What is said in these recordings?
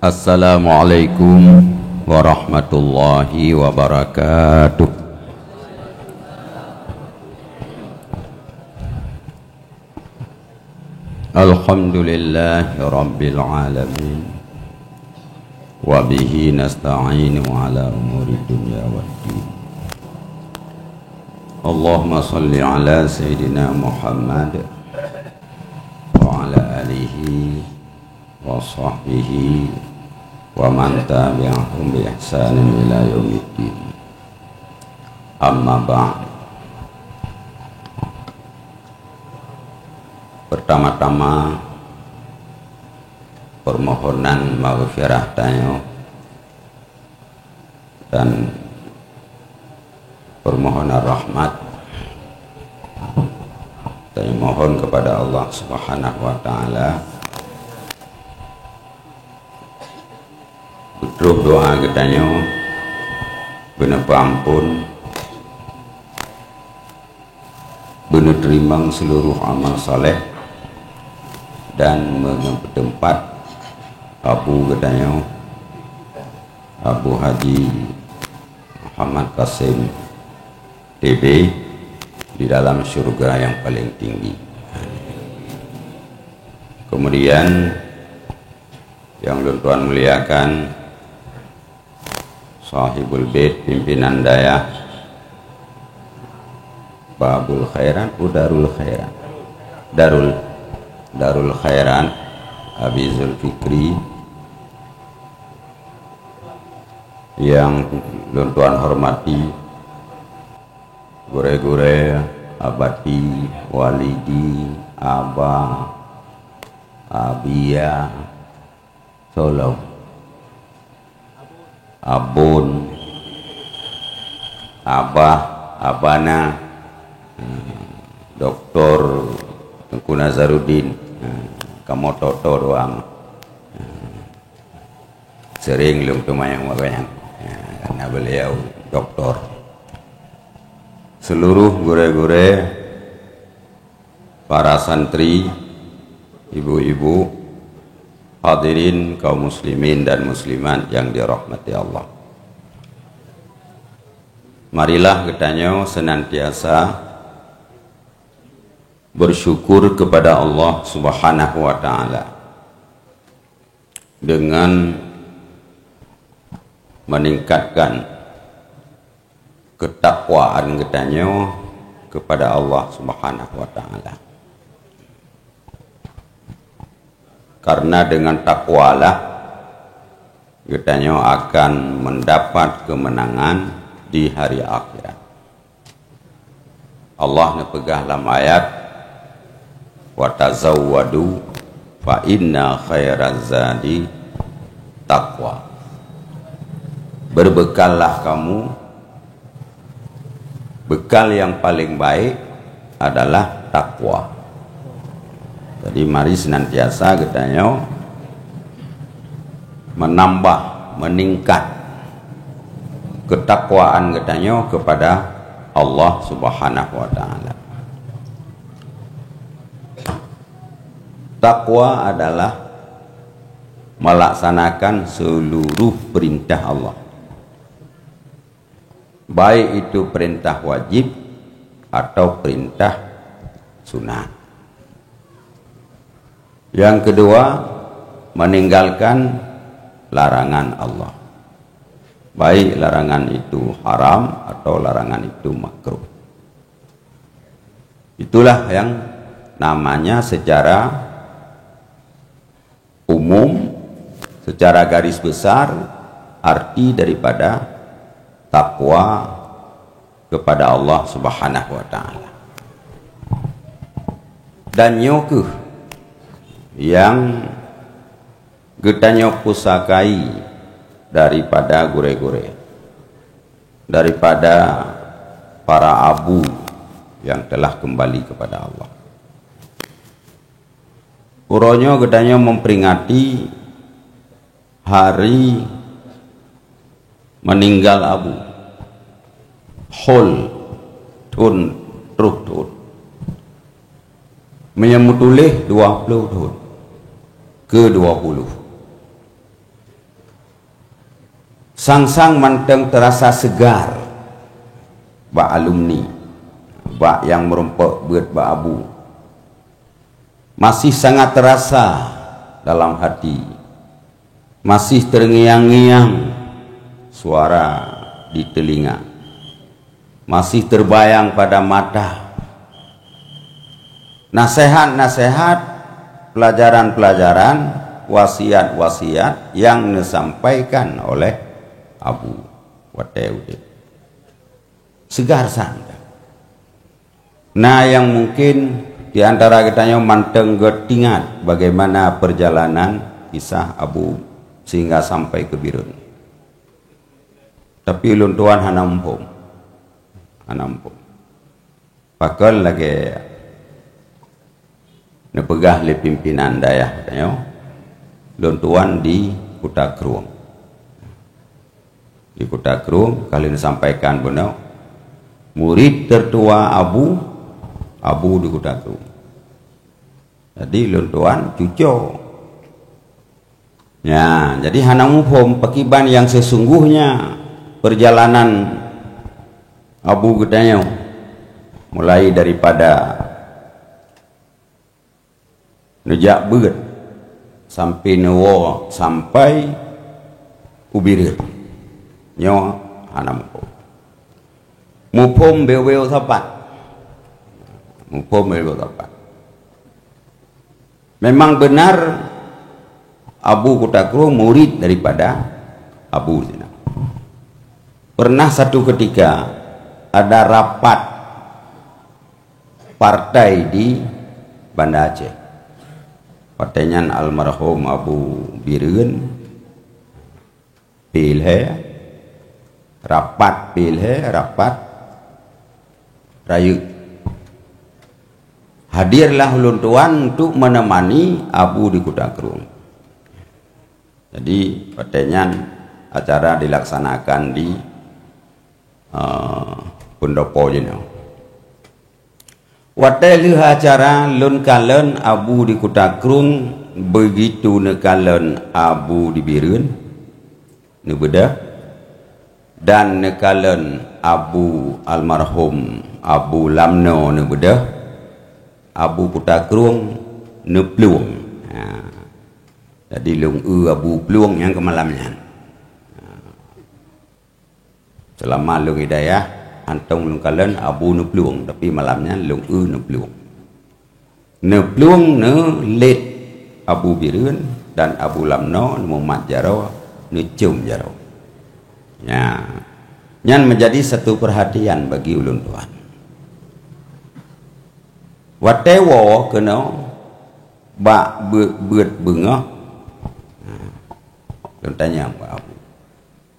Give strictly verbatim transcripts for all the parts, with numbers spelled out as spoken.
Assalamualaikum warahmatullahi wabarakatuh. Alhamdulillahi rabbil alamin. Wa bihi nasta'inu ala umuri dunya waddin. Allahumma salli ala sayyidina Muhammad wa ala alihi wa sahbihi wa man tabi'ahum bi ihsanin ila yaumiddin. Amma ba'd. Pertama-tama, permohonan maghfirah tanyoe dan permohonan rahmat. Tanyoe mohon kepada Allah Subhanahu wa Ta'ala, beutroh doa geutanyoe, beuneupeue ampon, beuneuteurimbang seuluruh amal saleh, dan meunyoe peuteumpat abu geutanyoe, Abu Haji Muhammad Qasim T B, di dalam syurga yang paling tinggi. Kemudian, yang lôn tuan muliakan, Sahibul Bait, pimpinan dayah Babul Khairat, oh, Darul Khairat. Darul, Darul Khairat, Abi Zulfikri, yang lôn tuan hormati, gurée-gurée, abati, walidi, aba, abia, solom, abon, abah, abana, eh, Doktor Teuku Nazaruddin, eh, kamoe toto doang. Eh, sering lôn teumanyong bak gobnyan, eh, karena beliau doktor. Seluruh gurée-gurée, para santri, ibu-ibu, hadirin kaum muslimin dan muslimat yang dirahmati Allah. Marilah geutanyoe senantiasa bersyukur kepada Allah Subhanahu wa Ta'ala dengan meningkatkan ketakwaan geutanyoe kepada Allah Subhanahu wa Ta'ala. Karena dengan takwalah geutanyoe akan mendapat kemenangan di hari akhirat. Allah neupeugah lam ayat, "Wa tazawwadu fa inna khairaz zadi taqwa." Berbekal lah kamu, bekal yang paling baik adalah takwa. Jadi, mari senantiasa geutanyoe menambah, meningkat ketakwaan geutanyoe kepada Allah Subhanahu wa Ta'ala. Takwa adalah melaksanakan seluruh perintah Allah, baik itu perintah wajib atau perintah sunat. Yang kedua, meninggalkan larangan Allah, baik larangan itu haram atau larangan itu makruh. Itulah yang namanya secara umum, secara garis besar, arti daripada takwa kepada Allah Subhanahu wa Ta'ala. Dan nyoe kheueh nyang geutanyoe pusakai daripada gurée-gurée, daripada para abu yang telah kembali kepada Allah. Uroe nyoe geutanyoe memperingati hari meninggal abu. Hol thon, troh thon. Meunyoe meutuléh dua ploh thon, ke dua puluh. Sang-sang mantong terasa segar bak alumni, bak nyang meurumpok beuet bak Abu. Masih sangat terasa dalam hati. Masih terngiang-ngiang suara di telinga. Masih terbayang pada mata nasihat-nasihat, pelajaran-pelajaran, wasiat-wasiat yang disampaikan oleh Abu watée udeb. Segar sangat. Nah, yang mungkin di antara kita nyoe mantong geutingat bagaimana perjalanan kisah Abu sehingga sampai ke Bireuen. Tapi ulôn tuan hana muphom. Hana muphom. Pakon lagée neupeugah lé pimpinan dayah tanyoe, lôn tuan di Kuta Krueng. Di Kuta Krueng, ka lheueh neusampaikan bunoe, murid tertua Abu, Abu di Kuta Krueng. Jadi lôn tuan cuco. Ya, jadi hana muphom pakiban yang sesungguhnya perjalanan Abu geutanyoe, mulai daripada neujak beuet sampai neuwoe sampai u Bireuen. Nyoe hana muphom. Muphom beue-beue sapat. Muphom beue-beue sapat. Memang benar Abu Kuta Krueng murid daripada Abu Sina. Pernah satu ketika ada rapat partai di Banda Aceh. Watée nyan almarhum Abu Bireuen pih lhée, rapat pih lhée, rapat rayeuk. Hadirlah ulôn tuan untuk menemani Abu di Kuta Krueng. Jadi, watée nyan acara dilaksanakan di, eh, Pendopo jinoe. Watée lheueh acara lôn kalon Abu di Kuta Krueng, begitu neukalon Abu di Bireuen, neubeudôh, dan neukalon Abu almarhum Abu Lamno neubeudôh, Abu Kuta Krueng neuplueng. Ha. Jadi lôn eu Abu plueng nyang keu malam nyan. Seulama lôn hidayah, hantom lôn kalon Abu neuplueng, tapi malam nyan lôn eu neuplueng. Neuplueng neulét Abu Bireuen dan Abu Lamno neumumat jaroe, neucom jaroe. Nya, nyan menjadi satu perhatian bagi ulôn tuan. Watée woe keunoe bak beuet-beuet beungoh, lôn tanyong bak Abu.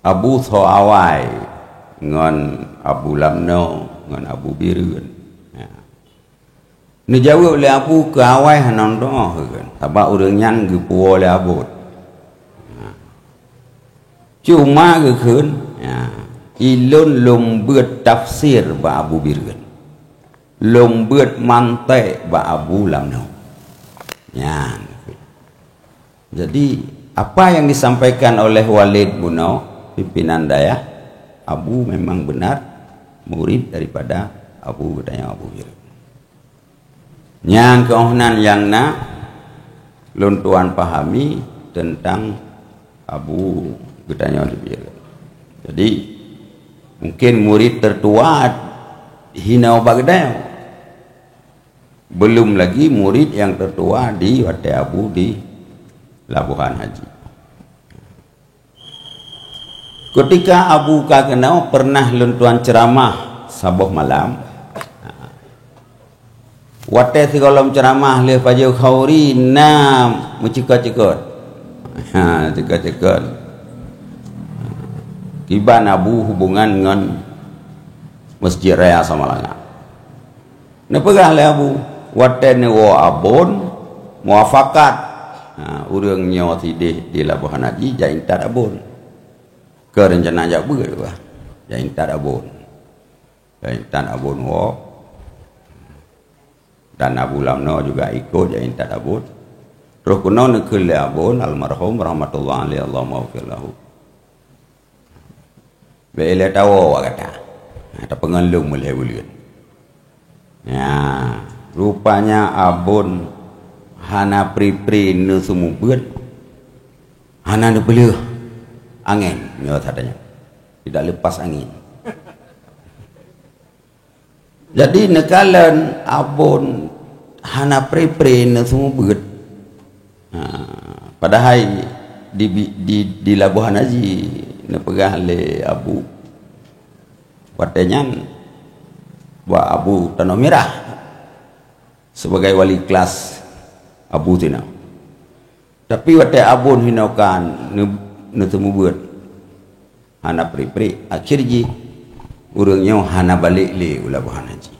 Abu soe awai ngon Abu Lamno, ngon Abu Bireuen. Ya. Neujaweueb lé Abu keu awai hana meudoh, sabab ureuëng nyan geupuwoe lé abot. Ya. Cuma geukheun, ya, ilôn lôn beuet tafsir bak Abu Bireuen. Lôn beuet mantek bak Abu Lamno. Nyan. Jadi, apa yang disampaikan oleh Walid bunoe, pimpinan dayah, Abu memang benar murid daripada Abu geutanyoe Abu Bireuen. Nyang keuhnan nyang na lôn tuan pahami teuntang Abu geutanyoe Abu Bireuen. Jadi, mungkin murid tertua hinoe bak geutanyoe. Belum lagi murid yang tertua di watée Abu di Labuhan Haji. Ketika Abu ka keunoe, pernah lôn tuan ceramah saboh malam. Watée sigohlom ceramah lé Pajoh Khauri na meucikot-cikot. Ha, cikot-cikot. Kiban Abu hubungan ngon Masjid Raya Samalanga. Neupeugah lé Abu, watée neuwoe Abon, muafakat, ha, ureuëng nyoe sideh di Labuhan Haji jak intat Abon. Keu reuncana jak beuet bah, jak intat Abon. Jak intat Abon woe. Dan Abu Lamno juga ikot jak intat Abon. Troh keunoe neukheun lé Abon almarhum rahmatullah alaihi, Allahumma ghfir lahu. Bèk ilèe tawoe awak gata. Nah, tapeungon lôn meulhèe buleuen. Nya, rupanya Abon hana pri-pri neuseumeubeuet, hana neupeuleueh angén, nyoe that nyoe. Tidak lepas angin. Jadi neukalon Abon hana pri-pri neuseumeubeuet. Ha, padahai di, di, di Labuhan Haji neupeugah lé Abu, watèe nyan bak Abu Tanoh Mirah sebagai wali kelas Abu Tina. Tapi watèe Abon hinoe ka neu-, neuseumeubeuet, hana pri-pri, akhé jih ureueng nyoe hana balek lé u Labuhan Haji.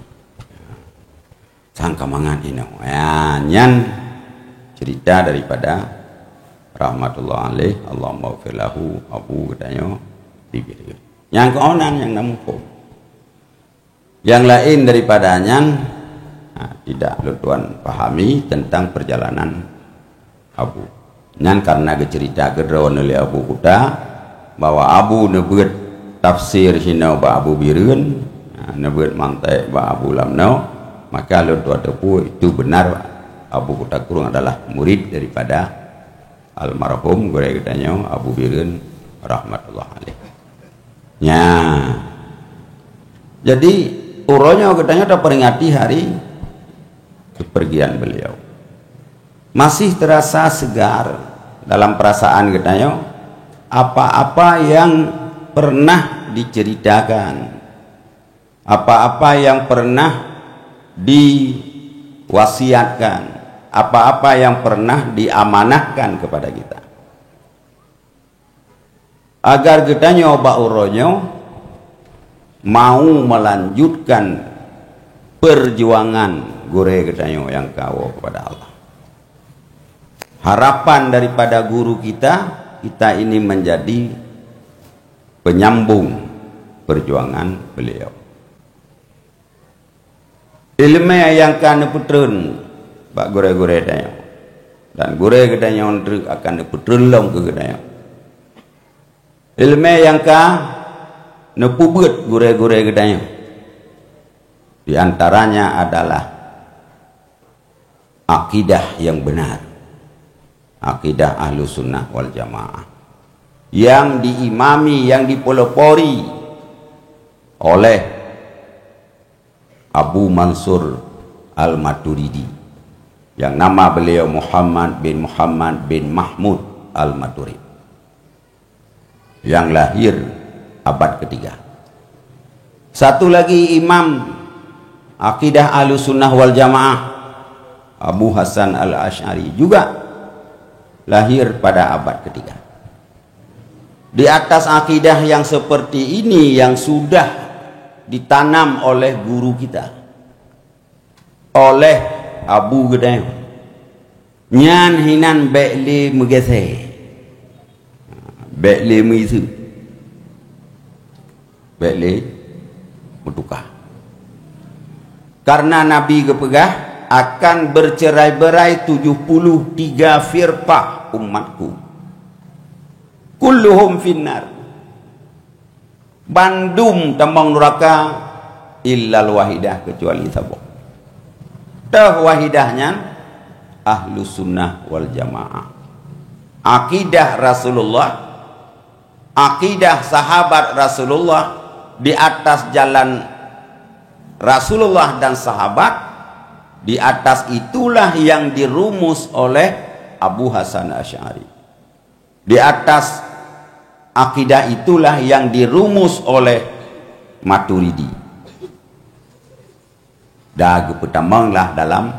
Sangka mangat inoe. Ya, nyan cerita daripada rahmatullah alaih, Allahumma ghfir lahu, Abu geutanyoe di Bireuen. Nyang keunan nyang na muphom. Yang lain daripada nyan, ha, tidak lôn tuan pahami tentang perjalanan Abu. Nyan karena geuceurita keudroe lé Abu Kuta bahwa Abu neubeuet tafsir sinoe bak Abu Bireuen, ha, neubeuet mantek bak Abu Lamno, maka lôn tuan teupeu itu benar Abu Kuta Krueng adalah murid daripada almarhum gurèe geutanyoe Abu Bireuen rahmatullah alaih. Nya. Jadi, uroe nyoe geutanyoe taperingati hari kepergian beliau. Masih terasa segar dalam perasaan geutanyoe apa-apa yang pernah diceritakan, apa-apa yang pernah diwasiatkan, apa-apa yang pernah diamanahkan kepada kita. Agar geutanyoe bak uroe nyoe mau melanjutkan perjuangan gurèe geutanyoe nyang ka woe kepada Allah. Harapan daripada guru kita, kita ini menjadi penyambung perjuangan beliau. Ileumèe nyang ka neupeutreun bak gurèe-gurèe tanyoe, dan gurèe geutanyoe treuk akan neupeutreun lom keu geutanyoe. Ileumèe nyang ka neupeubeuet gurèe-gurèe geutanyoe, di antaranya adalah akidah yang benar, akidah Ahlus Sunnah wal Jamaah, yang diimami, yang dipelopori oleh Abu Mansur Al-Maturidi, yang nama beliau Muhammad bin Muhammad bin Mahmud Al-Maturidi, yang lahir abad ketiga. Satu lagi imam akidah Ahlussunnah wal Jamaah, Abu Hasan Al-Asy'ari, juga lahir pada abad ketiga. Di atas akidah yang seperti ini yang sudah ditanam oleh guru kita, oleh Abu geutanyoe, nyan hinan bèk lé meugeusé, bèk lé meuiseuk, bèk lé meutuka. Karena Nabi geupeugah, akan bercerai-berai tujuh puluh tiga firqah umatku. Kulluhum finnar. Bandum tamong nuraka, illal wahidah, kecuali saboh. Teuh wahidah nyan Ahlus Sunnah wal Jamaah. Akidah Rasulullah, akidah sahabat Rasulullah, di atas jalan Rasulullah dan sahabat, di atas itulah yang dirumus oleh Abu Hasan Asy'ari. Di atas akidah itulah yang dirumus oleh Maturidi. Dan geupeutamonglah dalam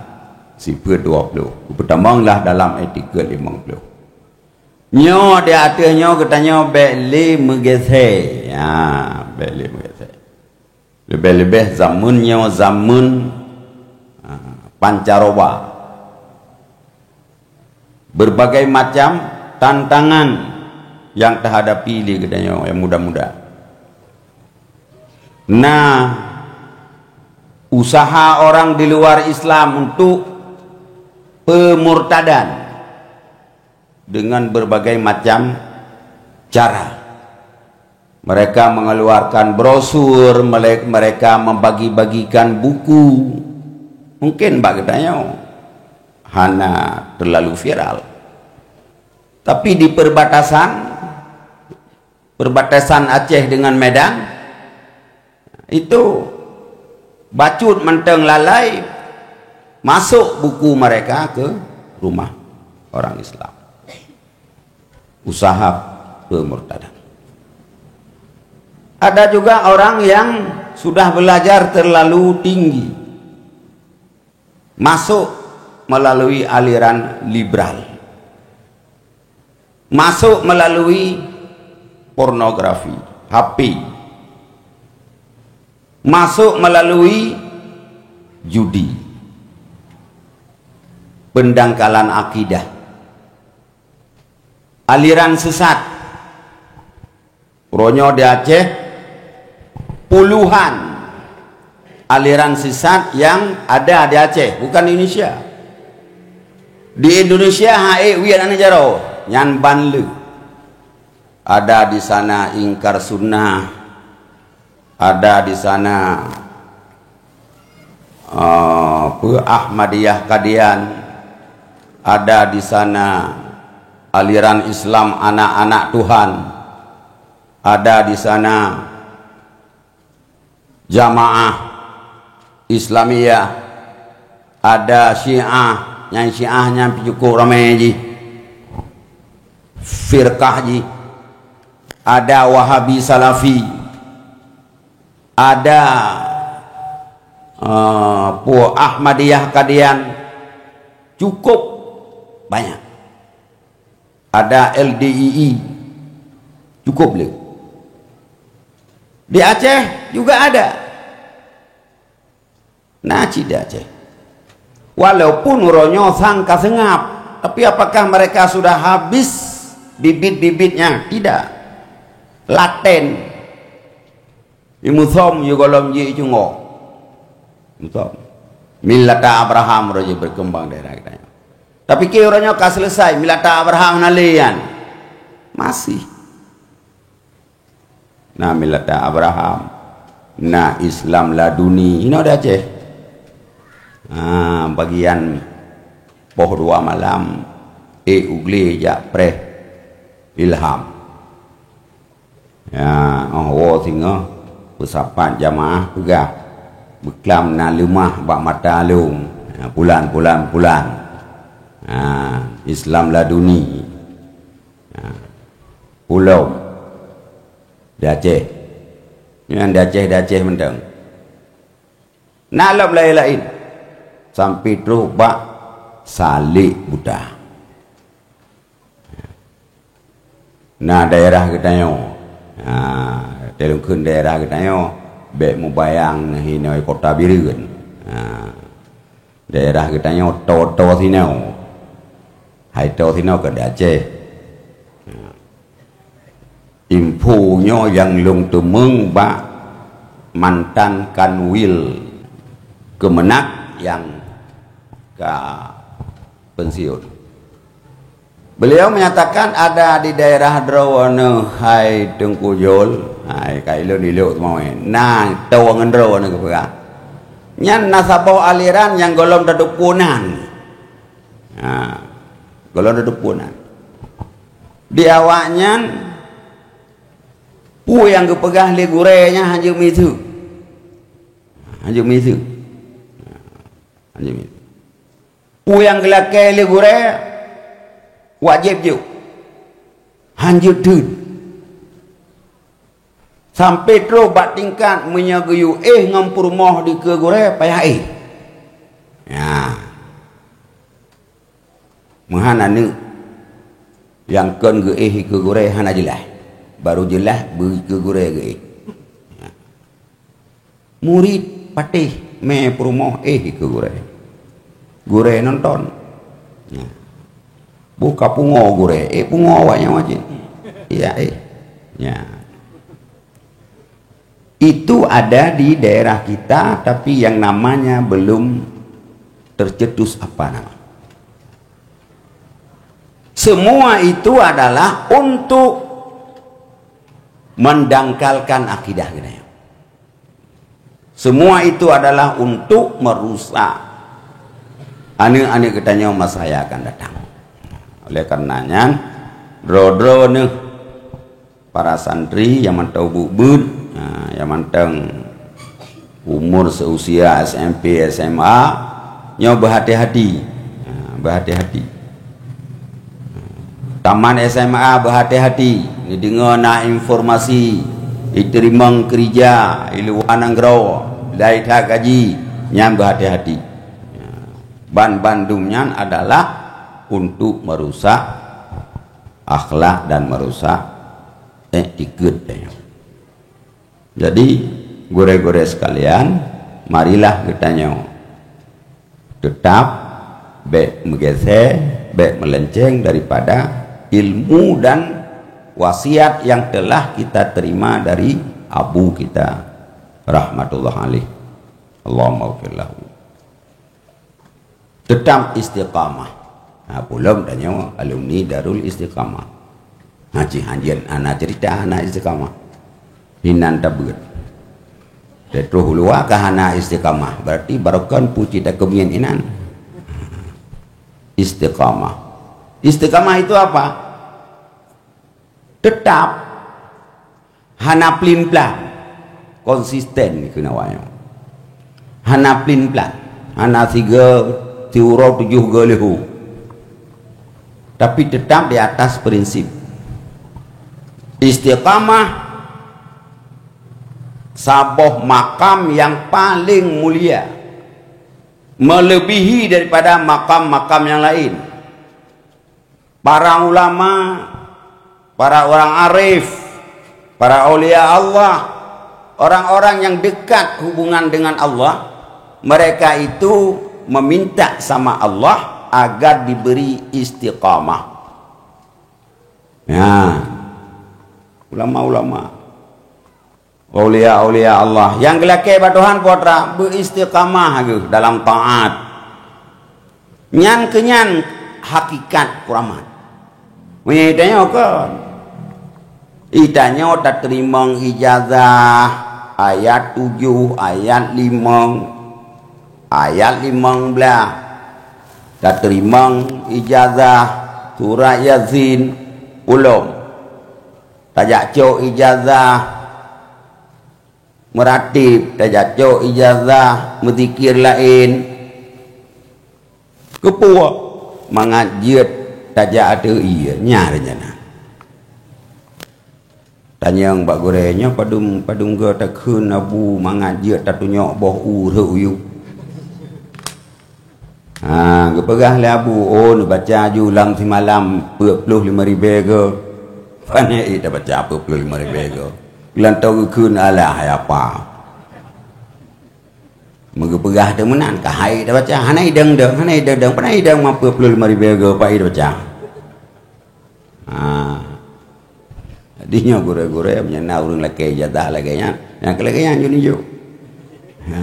sifeut dua puluh, geupeutamonglah dalam iktikad limong puluh. Nyoe di ateueh nyoe geutanyoe bèk lé meugeusé. Ya, bèk lé meugeusé. Leubeh-leubeh zaman nyoe zaman, ha, pancaroba. Berbagai macam tantangan yang tahadapi lé geutanyoe nyang muda-muda. Na usaha orang di luar Islam untuk pemurtadan dengan berbagai macam cara. Mereka mengeluarkan brosur, mele-, mereka membagi-bagikan buku. Mungkin bak geutanyoe hana terlalu viral. Tapi di perbatasan, perbatasan Aceh dengan Medan, itu bacut mantong lalai masuk buku mereka ke rumah orang Islam. Usaha pemurtadan. Ada juga orang yang sudah belajar terlalu tinggi, masuk melalui aliran liberal, masuk melalui pornografi, H P, masuk melalui judi, pendangkalan akidah, aliran sesat. Uroe nyoe di Aceh, puluhan aliran sesat yang ada di Aceh, bukan di Indonesia. Di Indonesia, hai wiet aneuk jaroe, nyan ban le. Ada di sana ingkar sunnah, ada di sana, eh, apa, Ahmadiyah Qadian, ada di sana aliran Islam anak-anak Tuhan, ada di sana jamaah Islamiyah, ada Syiah, nyang Syiah nyan pih cukup ramé jih, firqah jih, ada Wahabi Salafi, ada, eh, pu-, Ahmadiyah Qadian, cukup banyak. Ada L D I I, cukup le. Di Aceh juga ada. Na cit di Aceh. Walaupun uroe nyoe sang ka seungap, tapi apakah mereka sudah habis bibit-bibitnya? Tidak. Laten. Di Musom, yue gohlom jih cungoh. Musom. Millata Abraham uroe jih berkembang daerah kita. Tapi keu uroe nyoe ka selesai, millata Abraham na le nyan. Masih. Na millata Abraham, na Islam laduni, inoe di Aceh. Ha, bagian poh dua malam, ék u glé jak preh Ilham. Ya, oh, woe singoh, peusapat jamaah peugah, beuklam na leumah bak mata lôn. Ya, pulan, pulan, pulan. Ha, Islam laduni. Ha. Ulôn di Aceh. Nyan di Aceh, di Aceh mantong. Na lom laén-laén. Sampai troh bak salek buta. Na daerah geutanyoe. Ha, talôn kheun daerah geutanyoe, bék mubayang neuh inoe Kota Bireuen. Ha. Daerah geutanyoe toe-toe sinoe. Hai toe sinoe keu di Aceh. Info nyoe nyang lôn teumeung bak mantan Kanwil Kemenag nyang ka pensiun. Beliau menyatakan ada di daerah droeneuh hai Teungku Jol, hai ka ilôn ilok teuma, na toe ngon droeneuh geupeugah. Nyan na saboh aliran nyang gohlom teudeuk punan. Ha, gohlom teudeuk punan. Di awaknyan, peue nyang geupeugah lé gurée nyan hanjeuet miseue. Hanjeuet miseue. Hanjeuet miseue. Peue nyang geulakée lé gurée, wajéb jok. Hanjeuet theun. Sampai troh bak tingkat meunyoe geuyue éh ngon peurumoh dikeue gurée, payah éh. Nyan. Meuhan aneuëk nyang kon geuéh dikeue gurée hana jeulaih. Baru jeulaih beu dikeue gurée geuéh. Murit patéh mé peurumoh éh dikeue gurée. Gurée nonton. Nyan. Boh ka pungo gurée, éh pungo awaknyan wajéb. Iya, éh. Nyan. Itu ada di daerah kita, tapi yang namanya belum tercetus apa nama. Semua itu adalah untuk Mendangkalkan akidah geutanyoe. Semua itu adalah untuk merusak aneuk-aneuk geutanyoe masa yang akan datang. Oleh karena nyan, droe-droe neuh para santri nyang mantong buet-buet, ha, nyang mantong umur seusia S M P, S M A, nyoe beuhati-hati. Ha, beuhati-hati. Tamat S M A beuhati-hati, neudeungoe na informasi, iteurimong keurija i luwa nanggroe, lai that gaji, nyan beuhati-hati. Ban-bandum nyan adalah untuk merusak akhlak dan merusak iktikeuet tanyoe. Jadi, gurée-gurée sekalian, marilah geutanyoe teutap bék meugeusé, bék meulenceng daripada ilmu dan wasiat yang telah kita terima dari abu kita rahmatullah alaih. Allahumma ghfir lahu. Teutap istiqamah. Ha, pulom tanyoe alumni Darul Istiqamah. Ha, cit hanjeut hana cerita hana istiqamah. Hinan tabeuet. Trok u luwa ka hana istiqamah, berarti barokon puci takeumiet inan. Istiqamah. Istiqamah itu apa? Teutap. Hana plin-plan. Konsisten keunoe awaknyoe. Hana plin-plan. Hana siga, siuroe tujoh ga leuhu. Tapi tetap di atas prinsip. Istiqamah saboh makam yang paling mulia, melebihi daripada makam-makam yang lain. Para ulama, para orang arif, para aulia Allah, orang-orang yang dekat hubungan dengan Allah, mereka itu meminta sama Allah agar diberi istiqamah. Ya, ulama-ulama, aulia-aulia Allah nyang geulakée bak Tuhan, putra, beuistiqamah geuh dalam taat. Nyan keunyan hakikat kuramat. Meunyoe tanyoe kon, itanyoe tateurimong ijazah ayat tujoh, ayat limong, ayat limong blaih. Tateurimong ijazah surat Yasin, ulom. Tajak cok ijazah meuratéb, tajak cok ijazah meuzikir laén. Keupeue? Mangat jeuet tajak ateueh ié, nyan rencana. Tanyong bak gurée nyoe padum, padum goe takheun abu mangat jeuet tatunyok boh u rhot u yup. Ha, geupeugah lé abu, "Oh, neubaca ju lam simalam peuet ploh limong ribée goe." Pane ék tabaca peuet ploh limong ribée goe. Geulantoe geukheun alah hai apa. Meugeupeugah teumeunan, ka hai tabaca, hana idong-dong, hana idong-dong, pane idong ma peuet ploh limong ribée goe, pai tabaca. Ha. Jadi nyoe gurée-gurée meunyoe na ureuëng lakée ijazah lagée nyan, nyang keu lagée nyan jeuet nijok. Ha,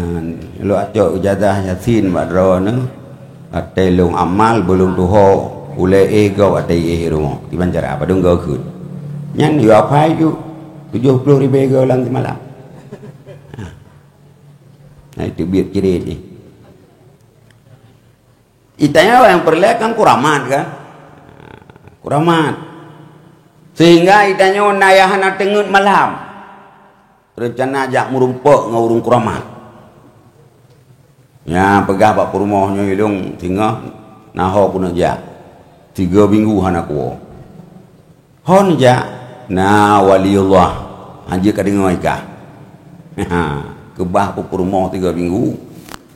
lôn acok ijazah Yasin bak droeneuh, watée lôn amal, beulôn tuho, ulée éh gob watée éh rumoh. Kiban cara, padum goe kheun. Nyan yue apai ju tujoh ploh ribée goe lam simalam. Ha. Nah, itu biet cirét jih. Itanyoe nyang peureulée kan kuramat kan? Kuramat. Sehingga itanyoe na nyang hana teungeut malam. Reuncana jak meurumpok ngon ureuëng kuramat. Nya peugah bak peurumoh nyoe ilong singoh na ho keuneuk jak. Tiga minggu hana kuwoe. Hon jak na waliullah, hanjeuet ka deungoe i kah. Keubah peurumoh tiga minggu,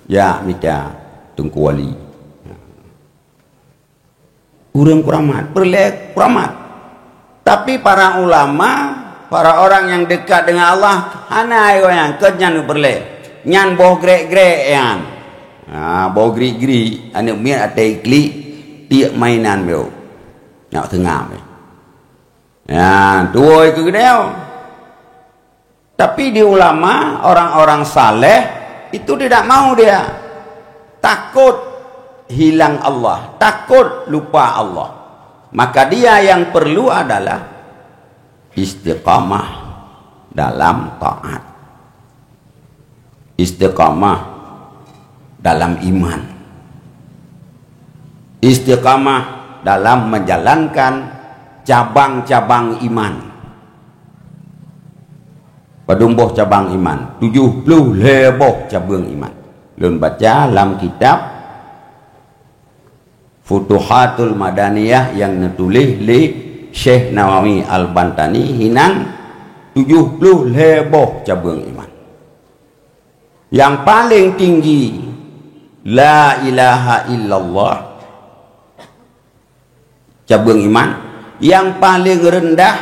jak mita teungku wali. Ureuëng kuramat, peureulée kuramat. Tapi para ulama, para orang yang dekat dengan Allah, hana ayong nyan, kon nyan peureulée. Nyan boh grek-grek nyan. Ha, boh grik-grik, aneuk miet até iklik, tiek mainan beu. Nak seungab. Ya, tuwoi keu geutanyoe. Tapi di ulama, orang-orang saleh, itu tidak mau dia. Takut hilang Allah, takut lupa Allah. Maka dia yang perlu adalah istiqamah. dalam taat. Istiqamah dalam iman. Istiqamah dalam menjalankan cabang-cabang iman. Padum boh cabang iman? Tujoh ploh lhèe boh cabeueng iman. Lôn baca lam kitab Futuhatul Madaniyah nyang neutuléh lé Syekh Nawawi Al-Bantani, hinan tujoh ploh lhèe boh cabeueng iman. Nyang paleng tinggi, la ilaha illallah, cabeueng iman. Nyang paleng reundah,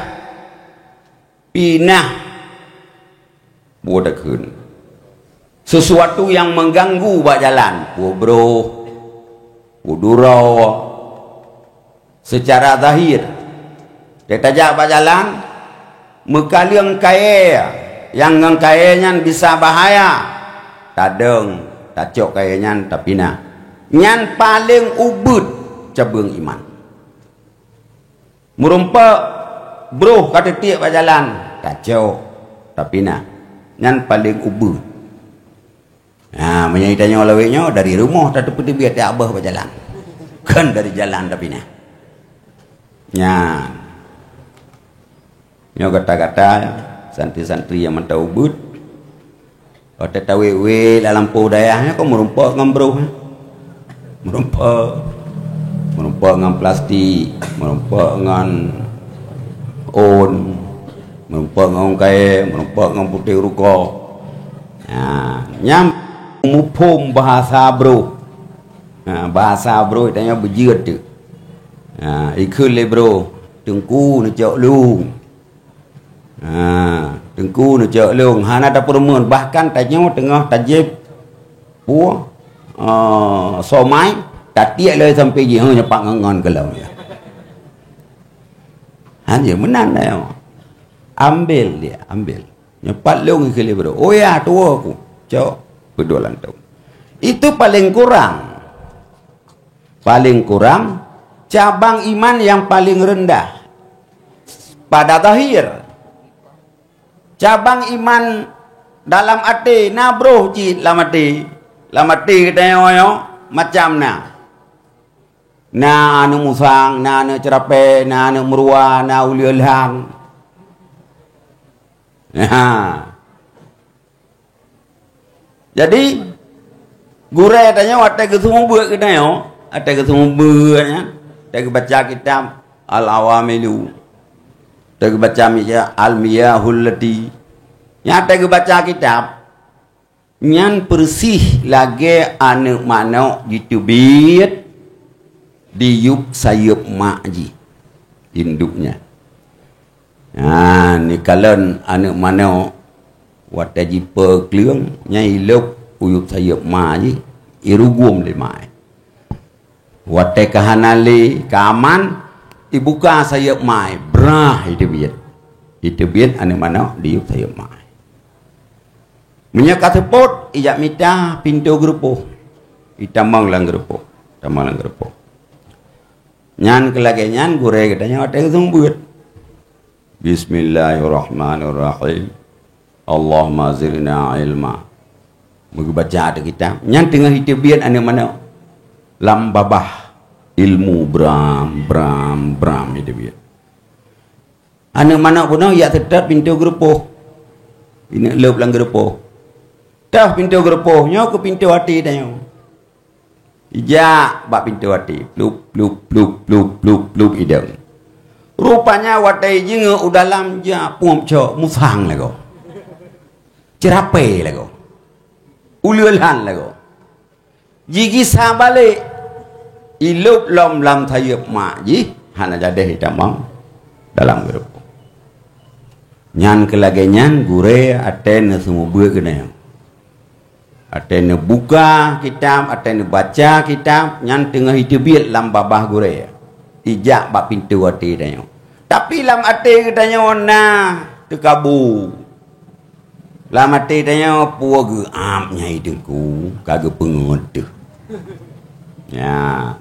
pinah, peue takheun. Sesuatu nyang mengganggu bak jalan, peue broh, peue duroe, seucara zahir. Teutajak bak jalan, meukaleueng kayèe nyang ngon kayèe nyan bisa bahaya, tadong, tacok kayèe nyan, tapinah. Nyan paleng ubeuet cabeueng iman. Meurumpok broh ka teutiek bak jalan, tacok, tapinah. Nyan paleng ubeuet. Ha, meunyoe tanyoe lawét nyoe, dari rumoh tateupeuteubiet jak beuh bak jalan. Kon dari jalan tapinah. Nyan. Nyoe gata-gata, santri-santri nyang mantong ubeuet, watèe tawét-wét lam lampôh dayah nyoe kon meurumpok ngon broh, eh? Meurumpok. Meurumpok ngon plastik, meurumpok ngon ôn, meurumpok ngon kayèe, meurumpok ngon putéh rukok. Ha, nyan muphom bahasa broh. Ha, bahasa broh tanyoe beujeuet teuk. Ha, ikheun lé broh, "Teungku neucok lôn." Ha, "Teungku neucok lôn." Hana tapeurumeun, bahkan tanyoe teungoh tajép peue, eh, somai, tatiek lé sampoe jih, "Heuh, nyoe pat ngon-ngon keu lôn." Ha, jih meunan tanyoe. Ambil dia, ambil. "Nyoe pat lôn," ikheun lé broh. "Oh ya, tuwo ku." Cok, peuduek lam lampôh. Itu paling kurang. Paling kurang, cabang iman nyang paling reundah pada zahir. Cabang iman dalam até, na broh cit lam até. Lam até geutanyoe nyoe macam na. Na aneuk musang, na aneuk ceurapée, na aneuk meuruwa, na uleue lhang. Ha. Jadi, gurée tanyoe watée geuseumeubeuet keu tanyoe, watée geuseumeubeuet nyan, watée geubaca kitab Al-Awamilu, watée geubaca mija-, Al-Miyahul Lati, nyan watée geubaca kitab, nyan peureusih lagée aneuk manok jiteubiet diyueb sayeuep mak jih, induknya. Nah, neukalon aneuk manok watée jipeukleueng, nyan ilôb uyueb sayeuep ma jih, irugom lé ma. Watée ka hana lé, ka aman, ibuka sayeuep ma, brah, iteubiet. Iteubiet aneuk manok diyueb sayeuep ma. Meunyoe ka seupôt, ijak mita pintoe geureupoh. Itamong lam geureupoh. Tamong lam geureupoh. Nyan keu lagée nyan gurée geutanyoe watée geuseumeubeuet. Bismillahirrahmanirrahim. Allahumma zidna ilma. Meugeubaca ateueh kitab. Nyan teungoh iteubiet aneuk manok. Lam babah ilmu bram, bram, bram iteubiet. Aneuk manok bunoe ijak seutôt pintoe geureupoh. Ineuk lôb lam geureupoh. Toh pintoe geureupoh, nyoe keuh pintoe até tanyoe. Ijak bak pintoe até, plup, plup, plup, plup, plup, plup, idong. Rupanya watée jingieng u dalam jak pueb cok musang lagoe. Ceurapée lagoe. Uleue lhang lagoe. Jigisa balek, ilôb lom lam sayeuep mak jih, hana jadeh itamong dalam geureupoh. Nyan keu lagée nyan gurée watée neuseumeubeuet keunoe. Watée neubuka kitab, watée neubaca kitab, nyan teungoh iteubiet lam babah gurée. Ijak bak pintoe até tanyoe. Tapi lam até geutanyoe na teukabu. Lam até tanyoe peue geuab nyai teungku, ka geupeungeut teuh. Ya.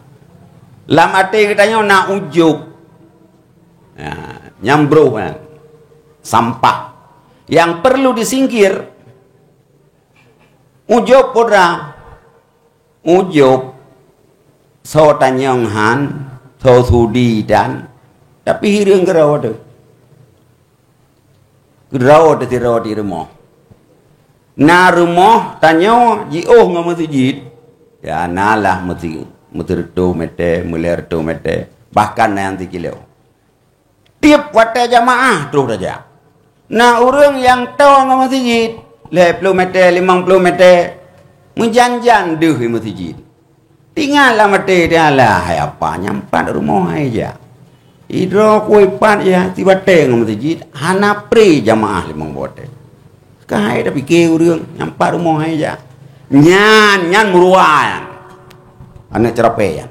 Lam até geutanyoe na ujub. Ya, nyang broh nyan. Sampah. Nyang perlu disingkir, ujub putra, ujub, soe tanyong han, soe sudi dan, tapi hireuen keudroe teuh. Keudroe teuh sidroe di rumoh. Na rumoh tanyoe jiôh ngon meuseujid, ya, na lah meusi-, meusireutôh mètè, meulhèe reutôh mètè, bahkan na nyang sikilo. Tiep watèe jamaah troh tajak. Na ureueng nyang toe ngon meuseujid, lhèe plôh mètè, limong plôh mètè, meujan-jan deuh di meuseujid. Tingat lam até, "Alah, hai apa, nyang pat rumoh hai jak. Sidroe ku ipat ya, sibatèe ngon meuseujid, hana pré jamaah limong boh watèe." Ka hai tapike ureueng, "Nyang pat rumoh hai jak." Nyan, nyan meuruwa nyan. Aneuk ceurapèe nyan.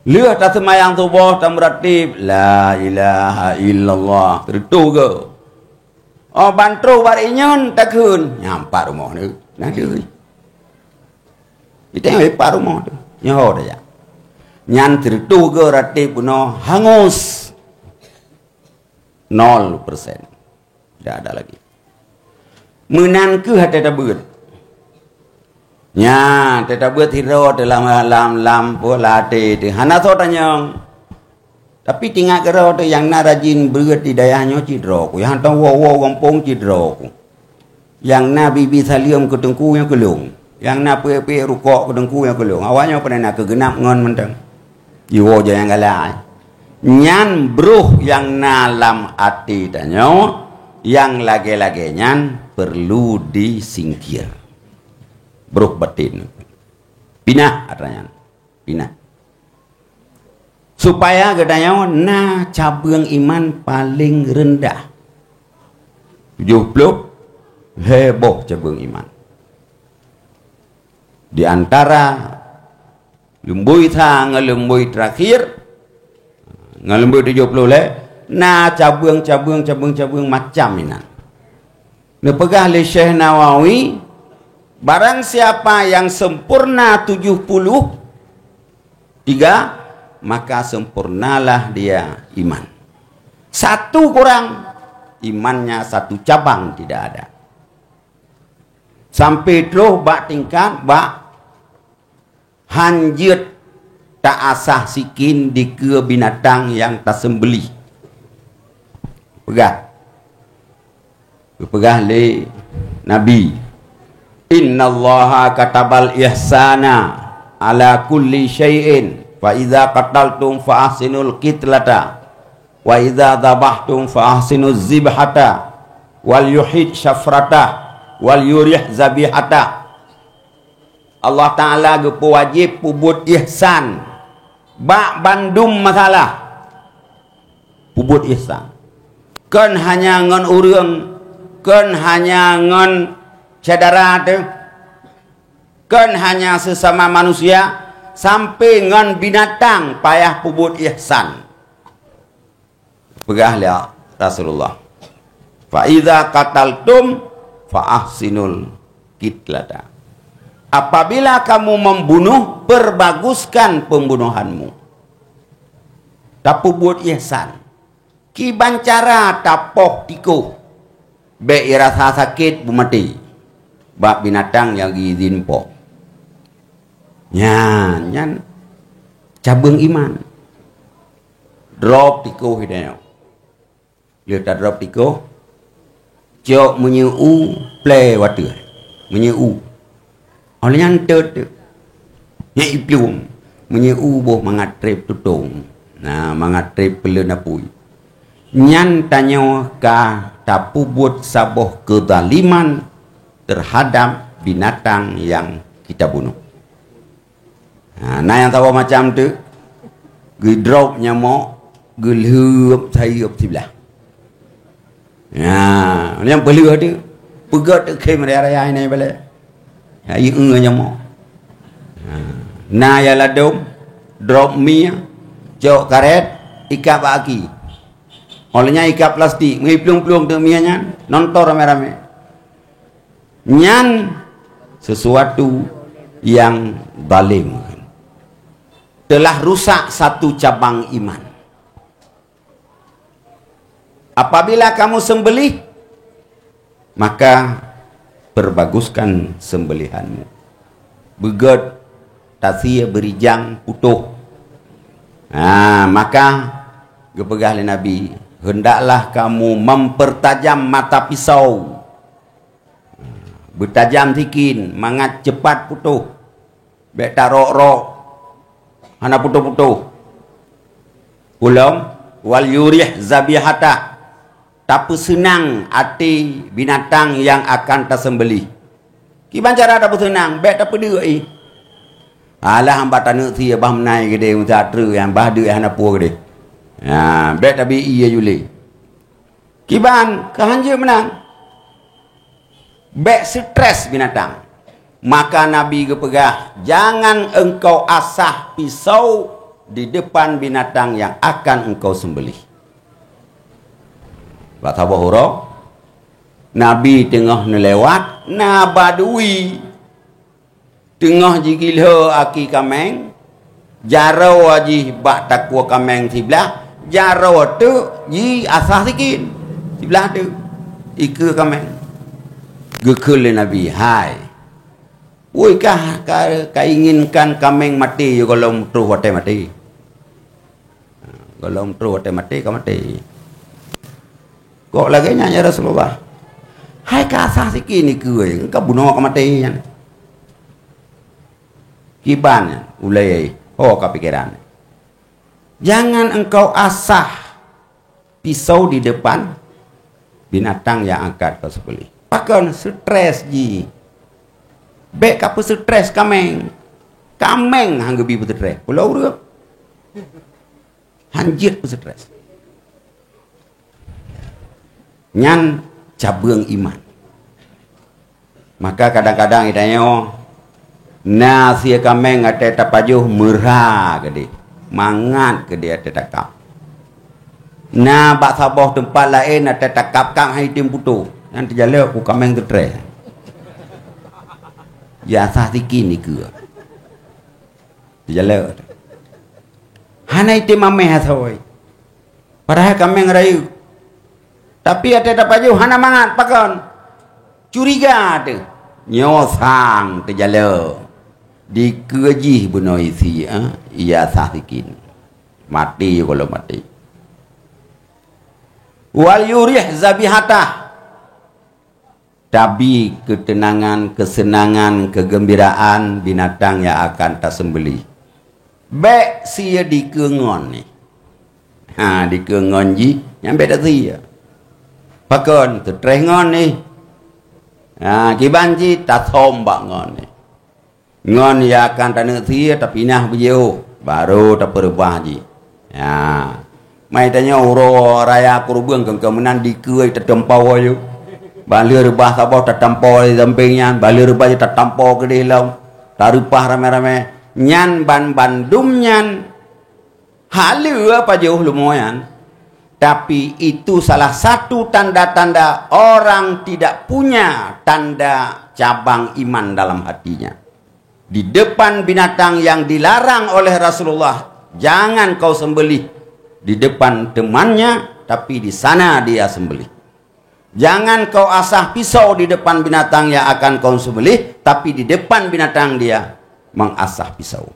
Lheueh taseumayang suboh, tameuratéb, "La ilaha illallah," teureutôh geu. Oh, ban troh bak inyôn takheun, "Nyang pat rumoh nyoe." Nah, deuh. Iteuh nyang pat rumoh teuh. Nyoe ho tajak. Nyan teureutôh geu ratéb bunoe hangus. Nol persen. Tidak ada lagi. Meunan keuh até tabeuet. Nya, até tabeuet sidroe teuh lam, lam, lam pola até teuh. Hana soe tanyong. Tapi tingat keudroe teuh nyang na rajin beuet di dayah nyoe cit droe ku. Nyang hantom woe-woe gampông cit droe ku. Nyang na bi-bi saleuem keu teungku nyoe keu lôn. Nyang na peuék-peuék rukok keu teungku nyoe keu lôn. Awak nyoe peureuna keu geunab ngon mantong. Jiwoe jih nyang galak. Nyan broh nyang na lam até tanyoe, nyang lagèe-lagèe nyan perlu disingkir. Broh batin. Pinah atra nyan. Pinah. Supaya geutanyoe na cabeueng iman paleng reundah. Tujoh ploh lhèe boh cabeueng iman. Di antara lumbôi sa ngon lumbôi terakhir, ngon lumbôi tujoh ploh lhèe, na cabeueng-cabeueng, cabeueng-cabeueng macam inan. Neupeugah lé Syekh Nawawi, "Barang siapa yang sempurna tujuh puluh tiga, maka sempurnalah dia iman. Satu kurang, imannya satu cabang tidak ada." Sampai troh bak tingkat bak hanjeuet ta-asah sikin dikeue binatang nyang taseumbeulih. Peugah. Geupeugah lé Nabi, "Innallaha katabal ihsana ala kulli syai'in, fa iza qataltum fa ahsinul qitlata, wa iza dzabahtum fa ahsinuz zibhata, wal yuhid syafratah, wal yurih zabihatah." Allah Ta'ala geupeuwajéb peubuet ihsan bak bandum masalah. Peubuet ihsan. Kon hanya ngon ureueng, kon hanya ngon syedara teuh, kon hanya seusama manusia, sampai ngon binatang payah peubuet ihsan. Peugah lé Rasulullah, "Fa iza qataltum fa ahsinul qitlata." Apabila kamu membunuh, perbaguskan pembunuhanmu. Tapeubuet ihsan. Kiban cara tapoh tikoh, bèk irasa sakét beumaté bak binatang nyang geuizin poh. Nyan, nyan cabeueng iman. Drop tikoh geutanyoe. Lheueh tadrop tikoh, cok meunyeue u plè watèe. Meunyeue u. Óh lheueh nyan teuet teuh. Nyang iplueng. Meunyeue u boh mangat trép tutong. Na mangat trép peuleuen apui. Nyan tanyoe ka tapeubuet saboh keuzaliman teuhadab binatang nyang kita bunoh. Ha, na nyang saboh macam teuk, geudrop nyamok, geulheuep sayeuep siblah. Ha, nyang peuleueh teuk, peugöt teuk khém raya-raya inan balèe. Ha, ieu nyamok. Ha, na nyang ladôm, drop mie, cok karét, ikab bak aki. Óh lheueh nyan ikab plastik, meuplueng-plueng teuk mie nyan, nonton ramé-ramé. Nyan sesuatu nyang zalim. Telah rusak satu cabang iman. Apabila kamu sembelih, maka perbaguskan sembelihanmu. Beugét tasie beurijang putôh. Ha, maka geupeugah lé Nabi, "Hendaklah kamu mempertajam mata pisau." Beutajam sikin mangat ceupat putôh. Bék tarok-rok, hana putôh-putôh. Ulông, "Wal yurih zabihatah." Tapeuseunang até binatang nyang akan taseumbelih. Kiban cara tapeuseunang, bék tapeudeuk ih. Alah, hamba taneuk sie bah meunai keudeh, meutatreuk nyang bah deuk hana peue keudeh. Ha, bék tabi ie juli. Kiban, keu hanjeuet meunan. Bék stres binatang. Maka Nabi geupeugah, "Jangan engkau asah pisau di depan binatang yang akan engkau sembelih." Bak saboh uroe, Nabi teungoh neulewat, na badui. Teungoh jigilho aki kaméng, jaroe jih bak takue kaméng siblah, jaroe teuk jiasah sikin siblah teuk, ikeue kaméng. Geukheun lé Nabi, "Hai, peue kah ka, ka inginkan kaméng maté gohlom troh watée maté?" Gohlom troh watée maté ka maté. Kok lagée nyan, ya Rasulullah? Hai ka asah sikin ikeue, ka bunoe ka maté nyan. Kiban nyan, ulée, ho ka pikeran. Jangan engkau asah pisau di depan binatang yang akan kau sembelih. Pakon stres jih. Bék ka peustres kaméng. Kaméng han geubi peustres. Pulo ureuëng. Hanjeuet peustres. Nyan cabeueng iman. Maka kadang-kadang geutanyoe na sie kaméng watée tapajoh meura keudeh, mangat keudeh watée takab. Na bak saboh teumpat laén watée takab-kab hai tem putôh, nyan teujalok ku kaméng teutrée. Jiasah sikin ikeue. Teujalok. Hana item ameh asoe. Padahai kaméng rayeuk. Tapi watée tapajoh hana mangat pakon. Curiga teuh. Nyoe sang teujalok. Dikeue jih bunoe isi, eh, iasah sikin. Maté gohlom maté. Wal yurih zabihatah. Tabi keuteunangan, keuseunangan, keugeumbiraan binatang nyang akan taseumbelih. Bék sie dikeue ngon nih. Ha, dikeue ngon jih, nyan bék tasie. Pakon, teutreh ngon nih. Ha, kiban jih tasom bak ngon nih. Ngon nyang akan taneuk sie tapinah beujiôh, barô tapeureubah jih. Ya. Mai tanyoe uroe raya keureubeuen keu-keu meunan dikeue tateumpô ayue. Bah lheueh reubah saboh tateumpô di sampéng nyan, bah lheueh reubah jih tateumpô keudeh lom. Tareupah ramé-ramé. Nyan ban-bandum nyan haleue pajoh leumo nyan. Tapi itu salah satu tanda-tanda orang tidak punya tanda cabang iman dalam hatinya. Di depan binatang yang dilarang oleh Rasulullah, jangan kau sembelih di depan temannya, tapi di sana dia sembelih. Jangan kau asah pisau di depan binatang yang akan kau sembelih, tapi di depan binatang dia mengasah pisau.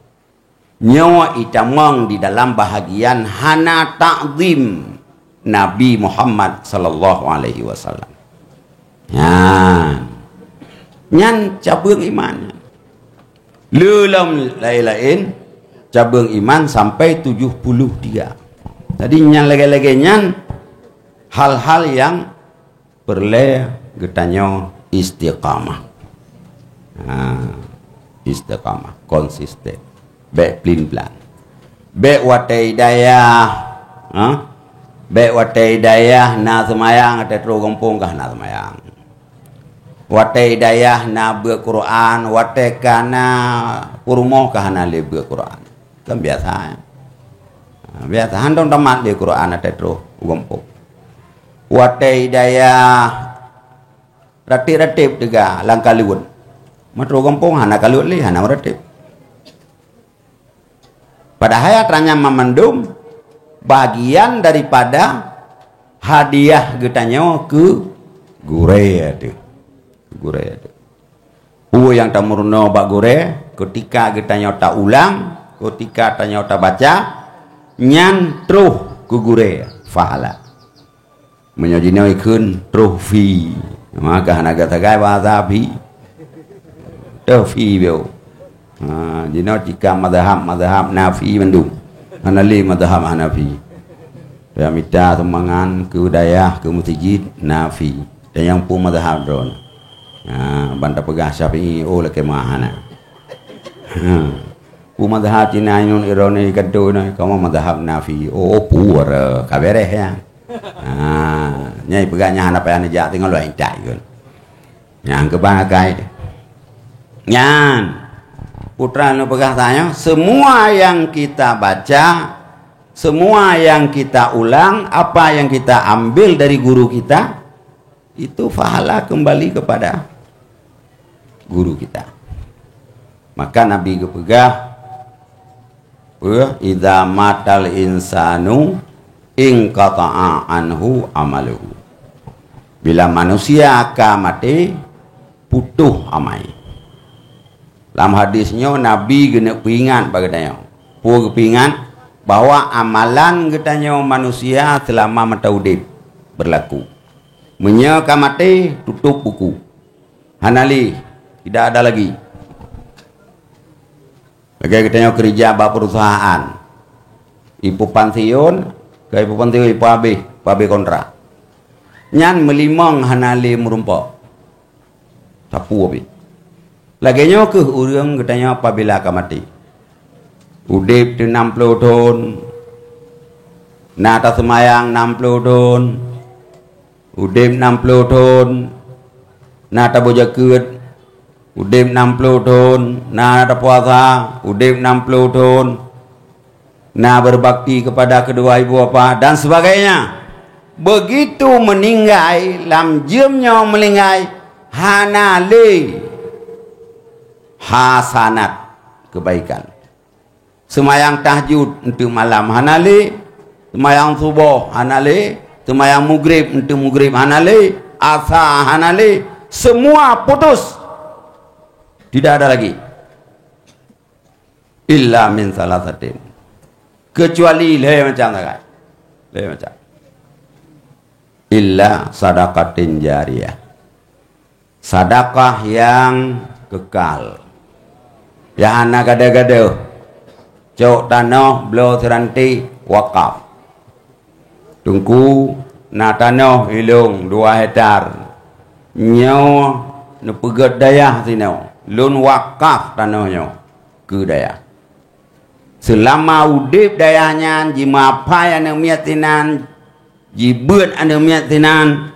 Nyoe itamong di dalam bahagian hana takzim Nabi Muhammad sallallahu alaihi wasallam. Nyan, nyan cabeueng iman. Le lom laén-laén cabeueng iman sampai tujuh puluh tiga. Jadi nyan lagée-lagée nyan hal-hal yang peureulée geutanyoe istiqamah. Ha, istiqamah, konsisten. Bék plin-plan. Bék watée dayah, ha? Bék watée dayah na seumayang, watée troh gampông ka hana seumayang. Watée dayah na beuet Quran, watée ka na peurumoh ka hana lé beuet Quran. Kan biasa, ya? Ha, biasa, hántom tamat lé Quran watée troh u gampông. Watée dayah ratéb-ratéb teuga lam kalot. Meutroh gampông hana kalot lé, hana meuratéb. Padahai atra nyan mamandum bagian daripada hadiah geutanyoe keu gurée teuh. Keu gurée teuh. Peue nyang tameurunoe bak gurée, keutika geutanyoe taulang, keutika tanyoe tabaca, nyan troh keu gurée pahala. Meunyoe jinoe ikheun troh fi, maka hana gata sagai bahasa fi. Troh fi bieu. Ha, jinoe cika mazhab-mazhab nafi mandum. Hana lé mazhab Hanafi. Dia mita sumbangan keu dayah, keu meuseujid, nafi. Dan nyang peue mazhab droeneuh. Ha, ban tapeugah Syafi'i, oh, lakée meu'ah hana. Ha. Peue mazhab Cina nyoe, ironi kantô nyoe, kamoe mazhab Nafi. Oh, peue re, ka beres nyan. Ha, nyang peugah nyan hana payah neujak, teungoh lôn intat ikheun. Nyang keuban akai. Nyan. Putra lôn peugah tanyoe, semua yang kita baca, semua yang kita ulang, apa yang kita ambil dari guru kita, itu pahala kembali kepada guru kita. Maka Nabi geupeugah, peue, "Idza matal insanu inqata'a anhu amaluhu." Bila manusia ka maté, putôh amai. Lam hadis nyoe Nabi geuneuk peuingat bak geutanyoe. Peue geupeuingat? Bahwa amalan geutanyoe manusia seulama mata udeb beurlaku. Meunyoe ka maté, tutôp buku. Hana lé, tidak ada lagi. Lagée geutanyoe keurija bak peurusahaan. Ipeupansiun, ka ipeupansiun, ipeuhabéh, ipeuhabéh kontrak. Nyan meulimong hana lé meurumpok. Sapeue pih. Lagée nyoe kheueh ureuëng geutanyoe apabila ka maté. Udeb teu nam ploh thon, na taseumayang nam ploh thon, udeb nam ploh thon, na taboh jakeuet, udeb nam ploh thon, na tapuasa, udeb nam ploh thon, na berbakti kepada kedua ibu bapa, dan sebagainya. Begitu meninggai, lam jeuem nyoe meuninggai, hana lé hasanat, kebaikan. Seumayang tahajud eunteuk malam hana lé, seumayang suboh hana lé, seumayang mugrib eunteuk mugrib hana lé, asa hana lé, semua putus. Tidak ada lagi. Illa min salasatin. Kecuali lhée macam sagai. Lhée macam. Illa sadaqatin jariyah. Sadakah nyang kekal. Nyang hana gadôh-gadôh. Cok tanoh bloe seuranté wakaf. Teungku, na tanoh ilông dua hektar. Nyoe neupeugét dayah sinoe. Lôn wakaf tanoh nyoe keu dayah. Seulama udeb dayah nyan, jimeuapai aneuëk miet sinan, jibeuet aneuëk miet sinan,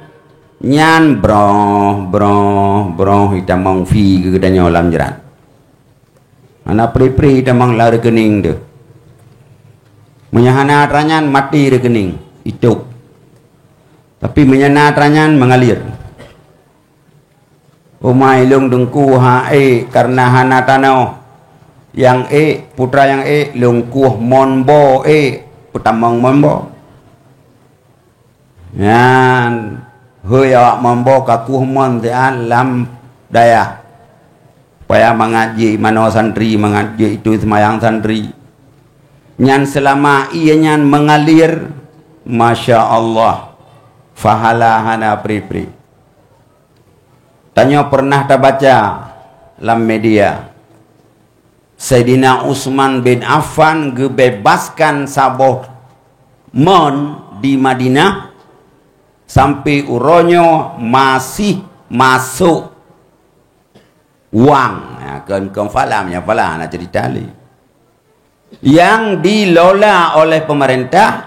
nyan broh, broh, broh itamong fi keu geutanyoe lam jrat. Hana pri-pri itamong lam rekening teuh. Meunyoe hana atra nyan, maté rekening, itôb. Tapi meunyoe na atra nyan, mengalir. Uma ilông teungku ha ék kareuna hana tanoh. Nyang ék, putra nyang ék, lôn kueh mon bo ék, peutamong mon bo. Nyan, hôi awak mon bo ka kueh mon siat lam dayah. Supaya mangat jih manoe santri, mangat jih itu seumayang santri. Nyan seulama ié nyan mengalir, masya Allah, pahala hana pri-pri. Tanyoe pernah tabaca lam media, Saidina Utsman bin Affan geubebaskan saboh mon di Madinah, sampai uroe nyoe masih masôk wang. Ya, kon, kon falam, ya, falam, na cerita lé. Yang dilola oleh pemerintah,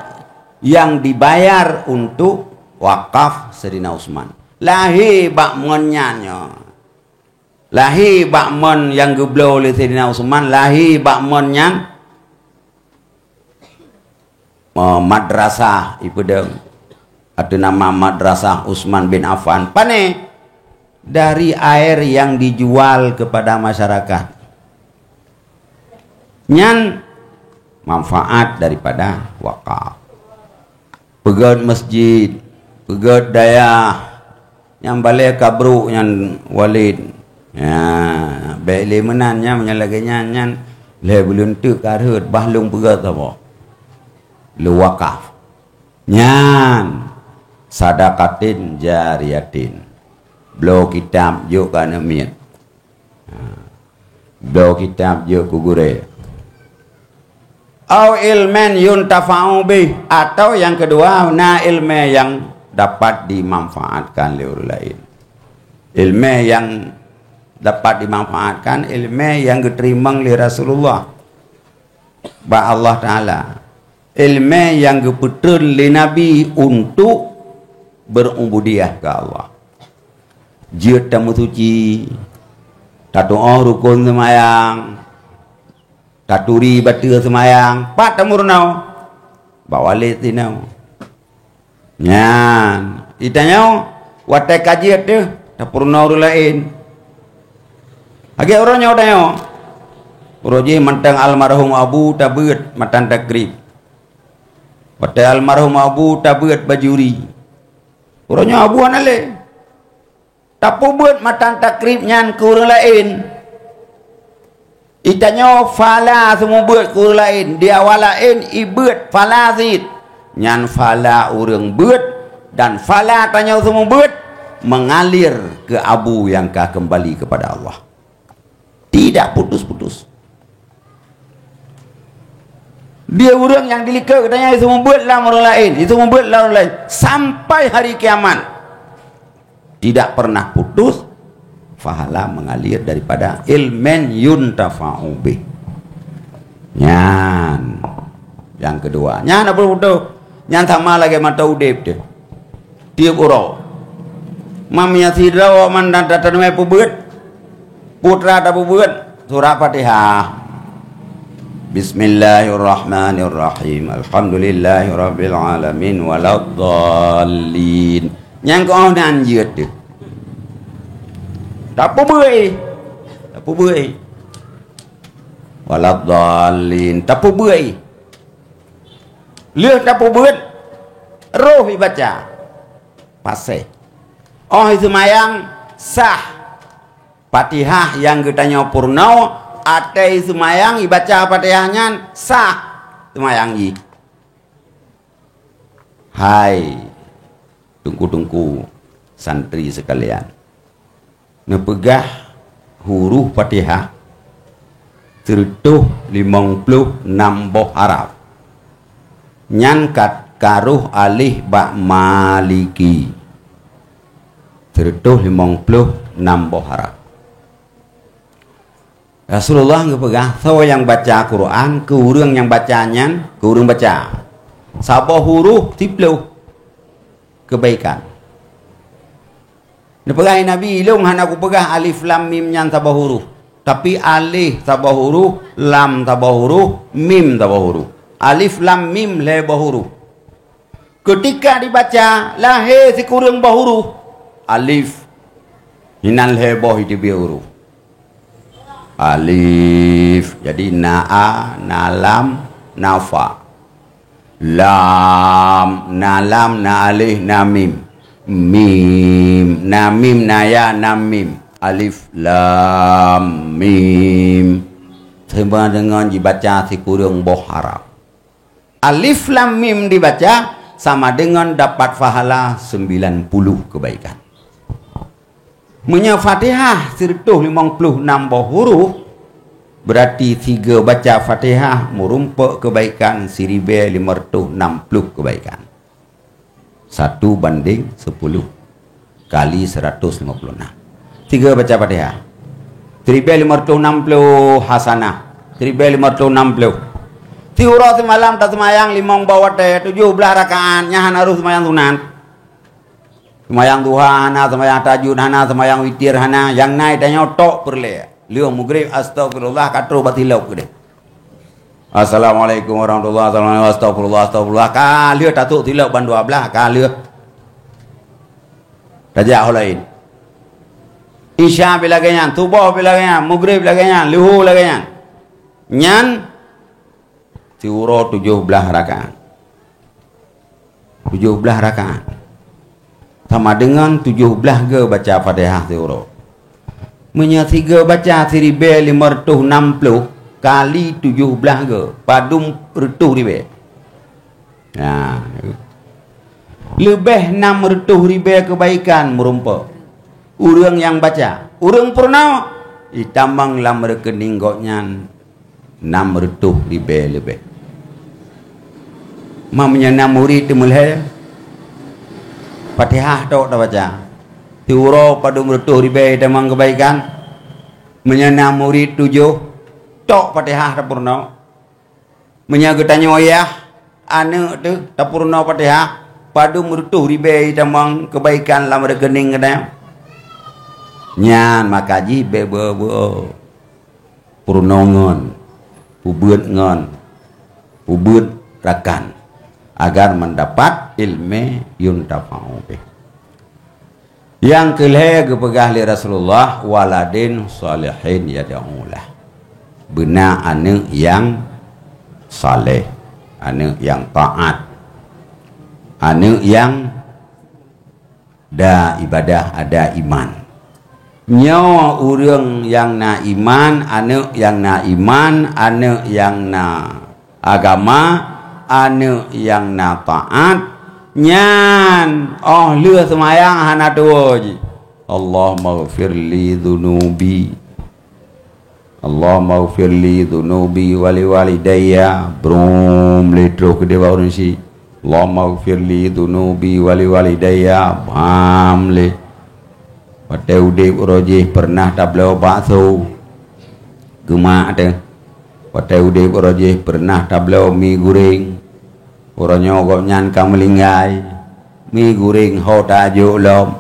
yang dibayar untuk wakaf Saidina Utsman. Lahé bak mon nyan nyoe. Lahé bak mon nyang geubloe lé Saidina Utsman, lahé bak mon nyan, eh, madrasah ipeudong. Atau nama Madrasah Utsman bin Affan. Pané? Dari air yang dijual kepada masyarakat. Nyan manfaat daripada wakaf. Peugét masjid, Peugét dayah nyang balée kabrok nyan Walid. Ya, bék lé meunan nyan, meunyoe lagée nyan, nyan lhée buleuen teuk ka rhot, bah lôn peugét saboh. Lôn wakaf. Nyan sadaqatin jariyatin. Bloe kitab jok keu aneuëk miet. Ha. Bloe kitab jok keu gurée. Au ilmin yuntafa'u bih, atau nyang keudua na iéleumé nyang dapat dimanfaatkan lé ureuëng laén. Iéleumé nyang dapat dimanfaatkan, iéleumé nyang geuteurimong lé Rasulullah bak Allah Taala. Iéleumé nyang geupeutreun lé Nabi untuk berubudiah keu Allah. Jeuet tameusuci, tatuoh rukon seumayang, taturi bateue seumayang, pat tameurunoe? Bak Walid sinoe. Nyan, itanyoe watée ka jeuet teuh tapeurunoe ureuëng laén. Lagée uroe nyoe tanyoe. Uroe jih mantong almarhum Abu tabeuet matan takrib. Watée almarhum Abu tabeuet bajuri. Uroe nyoe Abu hana lé. Tapeubeuet matan takrib nyan keu ureuëng laén. Itanyoe fala seumeubeuet keu ureuëng laén, di awak laén ibeuet fala cit. Nyan fala ureuëng beuet dan fala tanyoe seumeubeuet mengalir keu Abu nyang ka keumbali keupada Allah. Tidak putus-putus. Dia ureuëng nyang dilikot geutanyoe seumeubeuet lam ureuëng laén, seumeubeuet lam ureuëng laén sampai hari kiamat. Tidak pernah putus, pahala mengalir daripada ilmin yuntafa'u bih. Nyan. Nyang keudua, nyan apa beutôi? Nyan sama lagée mata udeb teuh. Tieb uroe. Mam nyang sidroe mandang tateumé peubeuet. Putra tapeubeuet surat Fatihah. Bismillahirrahmanirrahim. Alhamdulillahirabbil alamin waladdallin. Nyang keuh nan jeuet teuh. Tapeubeuet. Tapeubeuet. Waladdallin. Tapeubeuet. Lheueh tapeubeuet, roh ibaca. Paséh. Óh iseumayang sah. Fatihah nyang geutanyoe peurunoe, até iseumayang ibaca Fatihah nyan sah seumayang jih. Hai teungku-teungku santri seukalian, neupeugah huruf Fatihah sireutôh limong ploh nam boh haraf. Nyan ka, ka roh alif bak Maliki. Sireutôh limong ploh nam boh haraf. Rasulullah geupeugah, soe nyang baca Quran, keu ureuëng nyang baca nyan, keu ureuëng baca saboh huruf siploh keubaikan. Neupeugah Nabi, "Lôn hana kupeugah alif lam mim nyan saboh huruf, tapi alif saboh huruf, lam saboh huruf, mim saboh huruf." Alif lam mim lhée boh huruf. Keutika dibaca, lahé sikureueng boh huruf. Alif. Hinan lhée boh iteubiet huruf. Alif. Jadi na a, na lam, na fa. Lam, na lam, na alif, na mim. Mim, na mim, na ya, na mim. Alif, lam, mim. Sama deungon jibaca sikureueng boh haraf. Alif lam mim dibaca sama deungon dapat pahala sembilan puluh keubaikan. Meunyoe Fatihah sireutôh limong ploh nam boh huruf, beurati sigoe baca Fatihah meurumpok keubaikan siribée limong reutôh nam ploh keubaikan. Satu banding sepuluh kali seratus lima puluh enam. Tiga baca Fatihah. Siribée limong reutôh nam ploh hasanah. Siribée limong reutôh nam ploh. Siuroe simalam taseumayang limong boh watée tujoh blaih rakaat, nyan hana rhoh seumayang sunat. Seumayang duha hana, seumayang tahajud hana, seumayang witir hana, nyang na tanyoe tok peureulée. Lheueh meugrib, astagfirullah, ka troh bak tilok keudeh. Assalamualaikum warahmatullahi wabarakatuh. Astagfirullah, astagfirullah. Ka lheueh tatuk tilok ban dua blaih, ka lheueh. Tajak ho laén. Isya pih lagée nyan, suboh pih lagée nyan, meugrib lagée nyan, luho lagée nyan. Nyan siuroe tujoh blaih rakaat. Tujoh blaih rakaat. sama dengan tujoh blaih go baca Fatihah siuroe. Meunyoe sigo baca siribée limong reutôh nam ploh kali tujoh blaih go, padum reutôh ribée. Nah, leubeh nam reutôh ribée keubaikan meurumpok ureuëng nyang baca. Ureuëng peurunoe jitamong lam reukening gobnyan nam reutôh ribée leubeh. Ma meunyoe na murit teumeulhée, Fatihah tok tabaca, siuroe padum reutôh ribée jitamong keubaikan. Meunyoe na murit tujoh, tok Fatihah tapeurunoe. Meunyoe geutanyoe yah aneuëk teuh tapeurunoe Fatihah, padum reutôh ribée jitamong keubaikan lam reukening geutanyoe. Nyan maka jih bék beu-beu peurunoe ngon, peubeuet ngon, peubeuet rakan, agar mendapat ilmu yuntafa'u bih. Nyang keulhée geupeugah lé Rasulullah, "Waladin shalihin yad'ulah." Beuna aneuëk nyang saleh, aneuëk nyang taát, aneuëk nyang ada ibadah, ada iman. Nyoe ureuëng nyang na iman, aneuëk nyang na iman, aneuëk nyang na agama, aneuëk nyang na taát, nyan óh lheueh seumayang hana tuwoe jih, "Allahummaghfirli dzunubi, Allahummaghfirli dzunubi wa liwalidayya." Brom lé troh keudeh bak ureuëng syiek, "Allahummaghfirli dzunubi wa liwalidayya." Bam lé. Watée udeb uroe jih peureunah tabloe bakso, geumak teuh. Watée udeb uroe jih peureunah tabloe mi guréng. Uroe nyoe gobnyan ka meulinggai. Mi guréng ho tajok lom,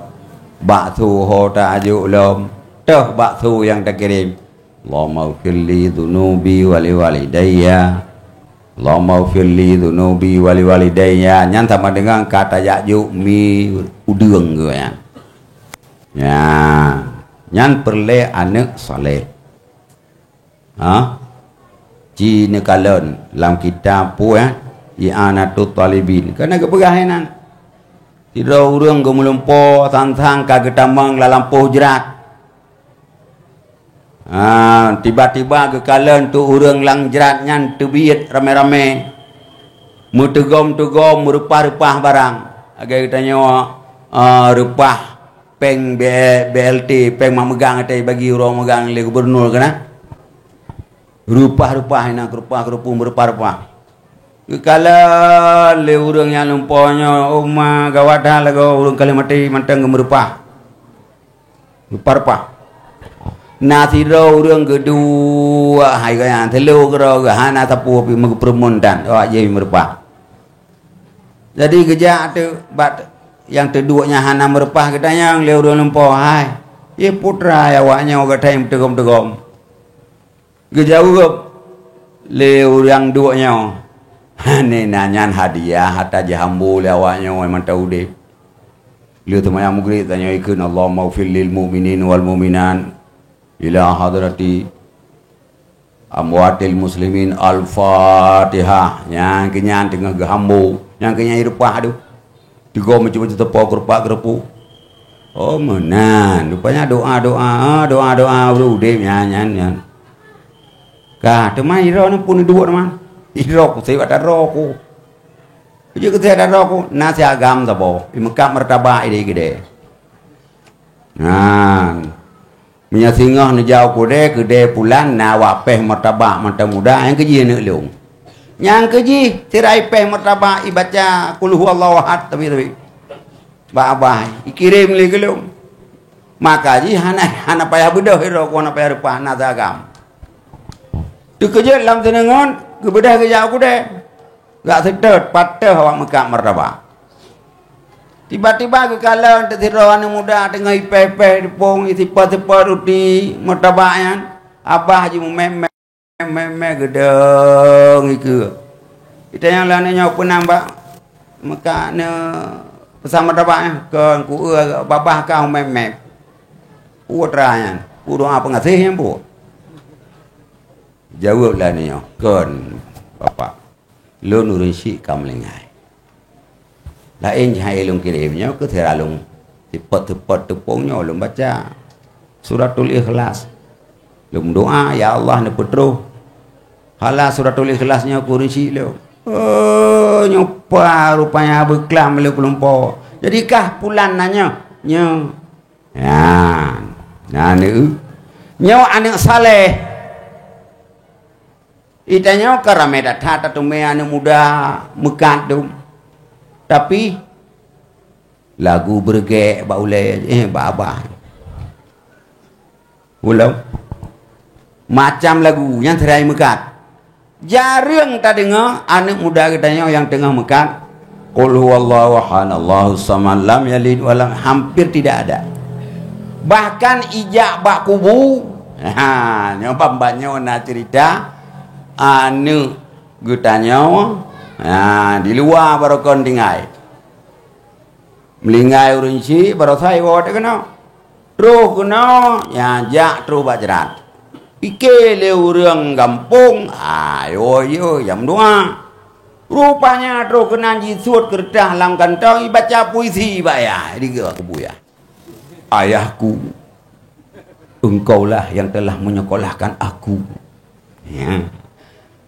bakso ho tajok lom, toh bakso nyang takirém. "Allahummaghfirli dzunubi wa liwalidayya. Allahummaghfirli dzunubi wa liwalidayya." Nyan sama dengan ka tajak jok mi udeueng geuh nyan. Nyan, nyan peureulée aneuëk saleh. Ha? Ci neukalon lam kitab peue, eh? I'anatut Talibin. Kana geupeugah inan. Sidroe ureuëng geumeulimpôh sang-sang ka geutamong lam lampôh jrat. Ha, tiba-tiba geukalon tu ureuëng lam jrat nyan teubiet ramé-ramé. Meuteugom-teugom, meureupah-reupah barang. Lagée geutanyoe, ah, reupah péng B-, B L T, péng mak meugang teuh bagi uroe meugang lé gubernur keunan. Reupah-reupah inan, keurupah-keurupung, meureupah-reupah. Geukalon lé ureuëng nyang lumpoe nyoe, "Oh ma, gawat that lagoe ureuëng ka lheueh maté mantong geumeureupah." Meureupah-reupah. Na sidroe ureuëng geuduek hai geuh nyan, teulô keudroe geuh hana sapeue pih meugeupeurumun tan, awak jih meureupah. Jadi geujak teuk bak nyang teuduek nyan hana meureupah, geutanyong lé ureuëng lumpoe, "Hai, yeh putra awak nyoe gata nyang meuteugom-teugom?" Geujaweueb lé ureuëng duek nyoe, "Hana, nyan hadiah ata jihambo lé awak nyoe mantong udeb." Lheueh seumayang Maghrib tanyoe ikheun, "Allahummaghfir lil mu'minin wal mu'minat ila hadrati amwatil muslimin." Al-Fatihah. Nyang keunyan teungoh geuhambo, nyang keunyan ireupah tu. Teugom macam-macam teupeu keurepak-keurepu. Oh, meunan. Rupanya doa-doa, ah, doa-doa ureuëng udeb nyan, nyan, nyan. Ka, teuma iroe nyan pun duek teuma. Iroe ku seb ata droe ku. Jeuet keu seb ata droe ku, na si agam saboh. Imeukat martabak ideh keudeh. Nah, meunyoe singoh neujak u keudè, keudè pulan na awak péh martabak mantong muda, nyang keujih aneuk lôn. Nyang keujih, sira ipéh martabak ibaca Qul huwallahu ahad, tapi, tapi bak abah ikirém lé keu lôn. Maka jih hana, hana payah beudôh sidroe, hana payah reupah, na si agam. Teukeujot lam seuneungon, geubeudôh geujak u keudè. Gak seutôt, patéh awak meukat martabak. Tiba-tiba geukalon teuh sidroe aneuk muda teungoh ipéh-péh teupông, isipa-sipa ruti martabak nyan. Abah jimeumé-mé, mé-mé geudong ikeue. Itanyong lé aneuk nyoe, "Peue nan bak meukat nyoe peusan martabak nyan?" "Kon, kueu babah kah mé-mé." "Peue atra nyan? Peue doa peungaséh nyan peue?" Jaweueb lé aneuk nyoe, "Kon, bapak. Lôn ureuëng syiek ka meulinggai. Laén jih hai lôn kirém nyoe keu sira lôn Teupot-teupot teupông nyoe lôn baca Suratul Ikhlas. Lôn doa, "Ya Allah, neupeutroh hala Suratul Ikhlas nyoe keu ureueng syik lôn." Oh, nyoe pa rupanya beuklam lé keulumpo. Jadi kah pulan na nyoe? Nyoe. Nyan. Nyan, nyoe aneuk saleh. Itanyoe ka ramé that-that tateumé aneuk muda meukat dum. Tapi lagu beureuguek bak ulèe, eh, bak abah. Ulôn. Macam lagu nyang seurai meukat. Jareueng tadeungoe aneuk muda geutanyoe nyang teungoh meukat, "Qul huwallahu ahad, Allahu samad, lam yalid walam," hampir tidak ada. Bahkan ijak bak kubu, ha, nyoe ban-ban nyoe na cerita aneuk geutanyoe, ha, di luwa barokon tinggai. Meulinggai ureueng syik, barosa iwoe teuh keunoe. Troh keunoe, ya, jak troh bak jrat. Pike lé ureueng gampông, ayo, yo, nyang meudoa. Rupanya troh keunan jisuet keureutah lam kantong, ibaca puisi bak yah, digeue kubu yah. "Ayahku, engkaulah yang telah menyekolahkan aku. Ya,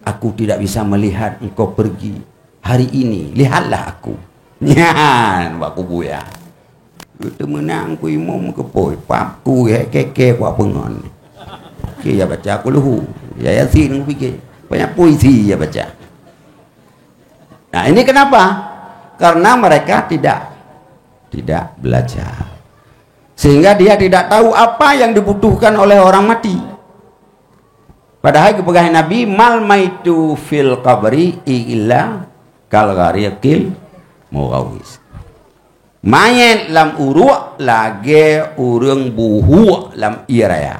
aku tidak bisa melihat engkau pergi. Hari ini, lihatlah aku." Nyan, bak kubu yah. Geuteumeunang ku imum keu poi, pap ku hek keke kuat peungon. Oke, ya baca aku luhu. Ya Yasin ku pike. Banyak puisi ya baca. Nah, ini kenapa? Karena mereka tidak, tidak belajar. Sehingga dia tidak tahu apa yang dibutuhkan oleh orang mati. Padahai geupeugah Nabi, "Mal maitu fil qabri illa kal ghariqil mughawis." Manyét lam uruek lagée ureuëng buhuek lam ié raya.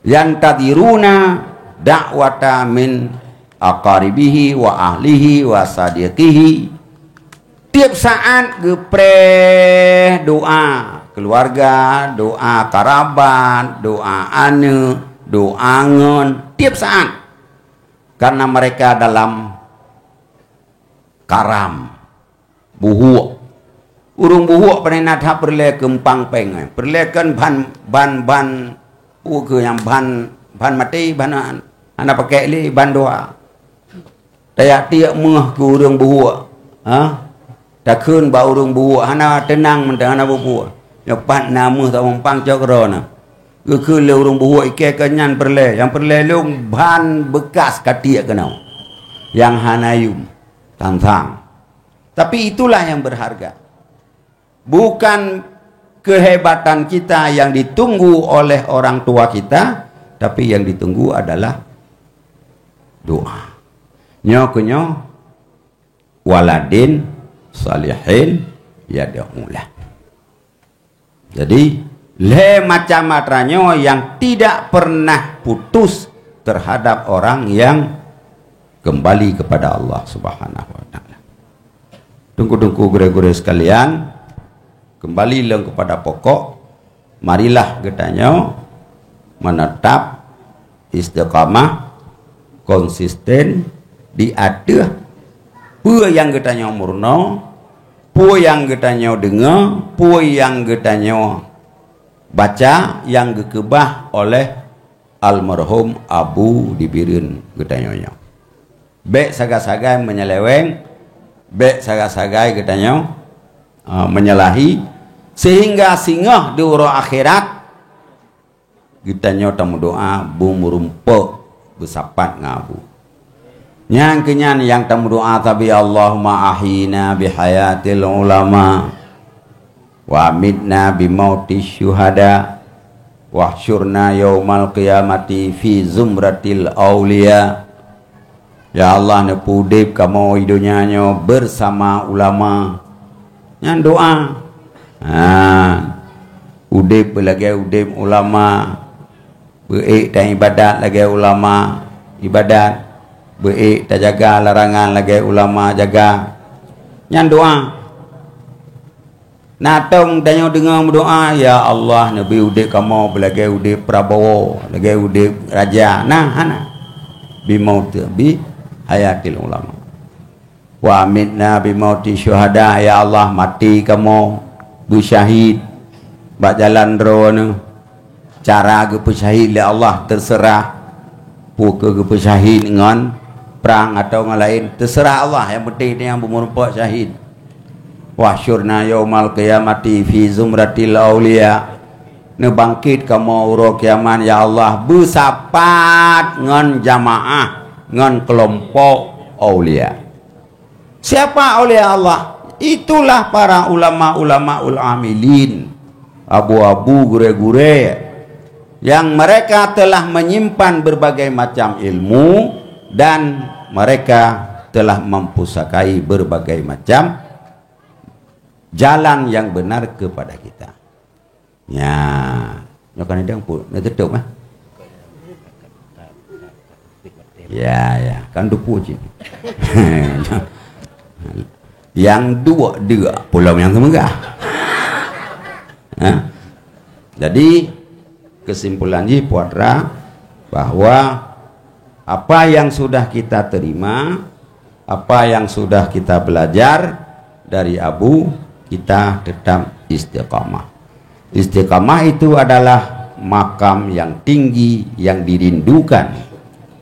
"Yantadhiruna da'wata min aqaribihi wa ahlihi wa sadiqihi." Tieb saát geupreh doá keuluwarga, doá karabat, doá aneuëk, doá ngon, tieb saát. Karena mereka dalam karam, buhuek. Ureuëng buhuek pane na that peureulée keu empang péng, eh. Peureulée kon ban, ban, ban, peue keuh nyang ban, ban maté, ban hana pakék lé, ban doá. Tajak tiek méuh keu ureuëng buhuek, ha? Takheun bak ureuëng buhuek, hana teunang mantong, hana bubuet. Nyoe pat na méuh tameumpang cok droe na. Geukheun lé ureuëng buhuek, ikée keu nyan peureulée, nyang peureulée lôn ban beukas ka tiek keunoe. Nyang hana yum, tang-tang. Tapi itulah yang berharga. Bukan kehebatan kita yang ditunggu oleh orang tua kita, tapi yang ditunggu adalah doa. Nyoe keuh nyoe, waladin salihin yad'ulah. Jadi, lhée macam atra nyoe yang tidak pernah putus terhadap orang yang kembali kepada Allah Subhanahu wa Ta'ala. Teungku-teungku, gurée-gurée sekalian, kembali lom kepada pokok, marilah geutanyoe menetap istiqamah, konsisten di ateueh peue nyang geutanyoe meurunoe, peue nyang geutanyoe deungoe, peue nyang geutanyoe baca nyang geukeubah oleh almarhum Abu di Bireuen geutanyoe nyoe. Bék sagai-sagai menyeleweng, bék sagai-sagai geutanyoe, ah, menyalahi, sehingga singoh di uroe akhirat geutanyoe tameudoá beumeurumpok beusapat ngon Abu. Nyang keuh nyan nyang tameudoá sabe, "Allahumma ahyina bihayatil ulama, wa amitna bimauti syuhada, wahsyurna yaumal qiyamati fi zumratil auliya." Ya Allah, neupeuudeb kamoe di donya nyoe bersama ulama. Nyan doá. Ha. Udeb lagée udeb ulama. Beuék taibadat lagée ulama ibadat. Beuék tajaga larangan lagée ulama jaga. Nyan doá. Na tông tanyoe deungoe meudoá, "Ya Allah, neubi udeb kamoe beulagée udeb Prabowo, lagée udeb raja." Na, hana. Bimauti, bihayatil ulama. "Wa amitna bimauti syuhada," ya Allah, maté kamoe Peusyahid bak jalan droeneuh. Cara geupeusyahid lé Allah teuseurah. Peu kheueh geupeusyahid ngon prang atawa ngon laén, teuseurah Allah. Nyang penting nyan beumeurumpok syahid. "Wahsyurna yaumal qiyamati fi zumratil auliya." Neubangkét kamoe uroe kiamat, ya Allah, beusapat ngon jamaah, ngon keulompok aulia. Siapa aulia Allah? Itulah para ulama-ulamaul amilin, abu-abu, gurée-gurée, yang mereka telah menyimpan berbagai macam ilmu dan mereka telah mempusakai berbagai macam jalan yang benar kepada kita. Ya, nyoe kan idang pun, dah tutup, eh? Ya, ya, kan dupu cit. Yang dua, dua pulang yang semeugah. Ha? Jadi, kesimpulan jih, putra, bahwa apa yang sudah kita terima, apa yang sudah kita belajar dari Abu, kita tetap istiqamah. Istiqamah itu adalah makam yang tinggi yang dirindukan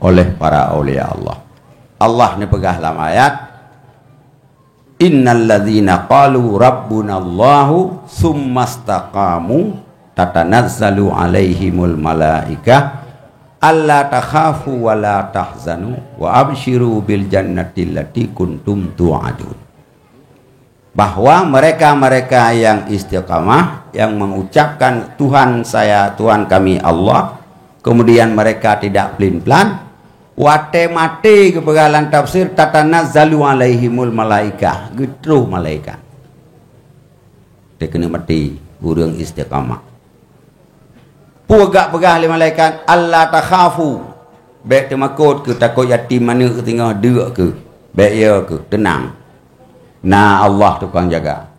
oleh para aulia Allah. Allah neupeugah lam ayat, "Innal ladzina qalu rabbunallahu tsumma istaqamu tatanazzalu 'alaihimul malaikah alla takhafu wa la tahzanu wa absyiru bil jannati allati kuntum tu'adun." Bahwa mereka-mereka yang istiqamah, yang mengucapkan, "Tuhan saya, Tuhan kami Allah," kemudian mereka tidak pelin-pelan, watée maté geupeugah lam tafsir, "Tatanazzalu 'alaihimul malaikah," geutroh malaikat. Teukeuna maté ureuëng istiqamah. Peugah-peugah lé malaikat, "Alla takhafu." Bék teumakot keuh, takot yatim aneuëk singoh deuk keuh. Bék yo keuh, teunang. Na Allah tukang jaga.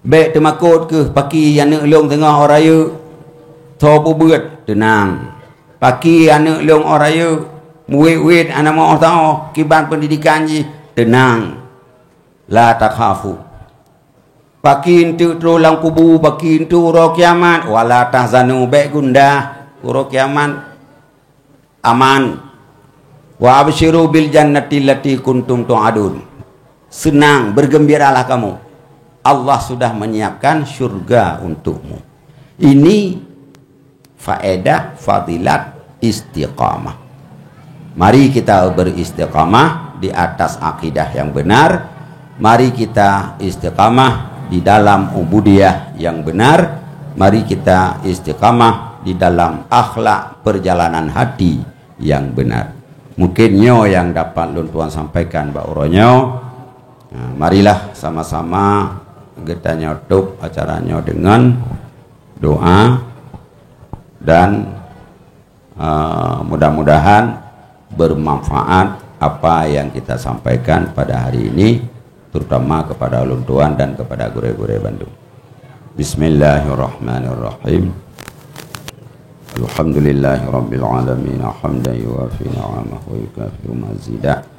Bék teumakot keuh, paki aneuëk lôn singoh o rayeuk. Tho peubeuet, teunang. Paki aneuëk lôn o rayeuk, muwét-wét aneuk moh tho kiban peundidikan jih, teunang. La takhafu. Paki eunteuk troh lam kubu, paki eunteuk uroe kiamat, wala tahzanu, bék gundah uroe kiamat, aman. Wa absyiru bil jannati allati kuntum tu'adun. Senang, bergembiralah kamu. Allah sudah menyiapkan syurga untukmu. Ini faedah fadilat istiqamah. Mari kita beristiqamah di atas akidah yang benar. Mari kita istiqamah di dalam ubudiyah yang benar. Mari kita istiqamah di dalam akhlak perjalanan hati yang benar. Mungkin nyoe yang dapat lôn tuan sampaikan bak uroe nyoe. Nah, marilah sama-sama geutanyoe tutup acara nyoe dengan doa dan, eh, mudah-mudahan bermanfaat apa yang kita sampaikan pada hari ini, terutama kepada ulôn tuan dan kepada gurée-gurée bandum. Bismillahirrahmanirrahim. Alhamdulillahirabbil alamin, hamdan yuwafi ni'amahu wa yukafi'u mazidah.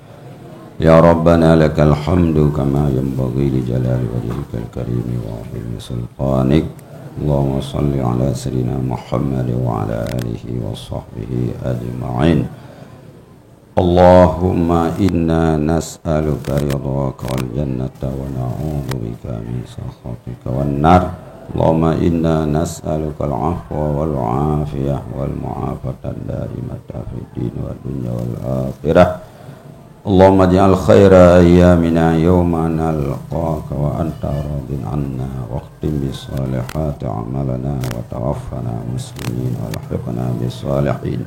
Ya Rabbana lakal hamdu kama yanbaghi li jalali wajhikal karimi wa 'azimi sultanik. Allahumma shalli ala sayyidina Muhammad wa ala alihi wa sahbihi ajma'in. Allahumma inna nas'aluka ridhaka wal jannata wa na'udzubika min sakhatika wan nar. Allahumma inna nas'aluka al-'afwa wal 'afiyah wal mu'afata daimata fid din wad dunya wal akhirah. Allahumma ij'al khaira ayyamina yauma nalqaka wa anta radin 'anna, wa khtim bis salihati a'malana, wa tawaffana muslimin, wa alhiqna bis salihin.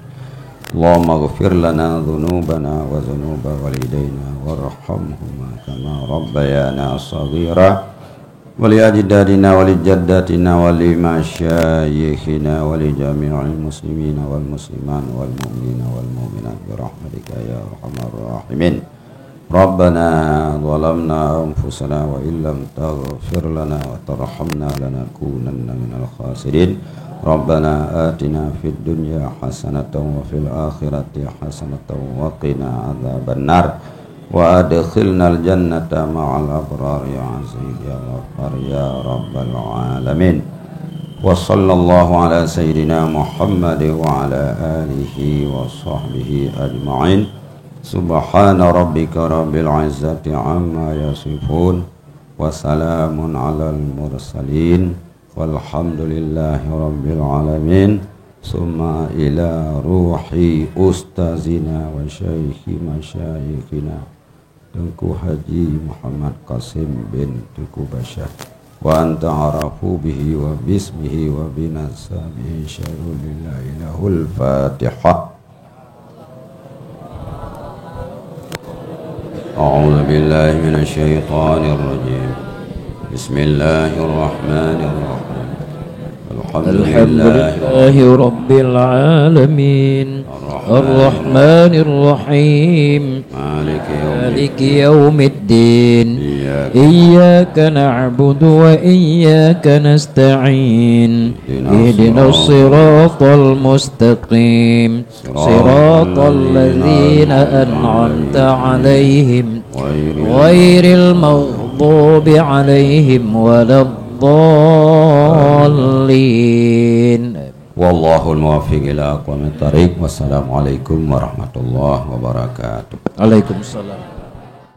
Allahumma ighfir lana dzunubana wa dzunuba walidaina warhamhuma kama rabbayana shaghira. Wa li ajdadina wa li jaddatina wa li masyayikhina wa li jami'il muslimina wal muslimat wal mu'minina wal mu'minat bi rahmatika ya arhamar rahimin. Rabbana zalamna anfusana wa illam taghfir lana wa tarhamna lanakunanna minal khasirin. Rabbana atina fid dunya hasanatan wa fil akhirati hasanatan wa qina adzabannar. وأدخلنا الجنة مع الأبرار يا عزيز يا غفار يا رب العالمين. وصلى الله على سيدنا محمد وعلى آله وصحبه أجمعين. سبحان ربك رب العزة عما يصفون. وسلام على المرسلين. والحمد لله رب العالمين. ثم إلى روح أستاذنا وشيخ مشايخنا Teungku Haji Muhammad Qasim bin Teungku Basyah, wa an ta'arafu bihi wa bismihi wa binasabihi syarul ilahil Fatihah. أعوذ بالله من الشيطان الرجيم. بسم الله الرحمن الرحيم. الحمد لله رب العالمين. الرحمن الرحيم. مالك يوم الدين. إياك نعبد وإياك نستعين. اهدنا الصراط المستقيم. صراط الذين أنعمت عليهم غير المغضوب عليهم ولا الضالين. والله الموفق إلى أقوم الطريق. والسلام عليكم ورحمة الله وبركاته. Waalaikumsalam.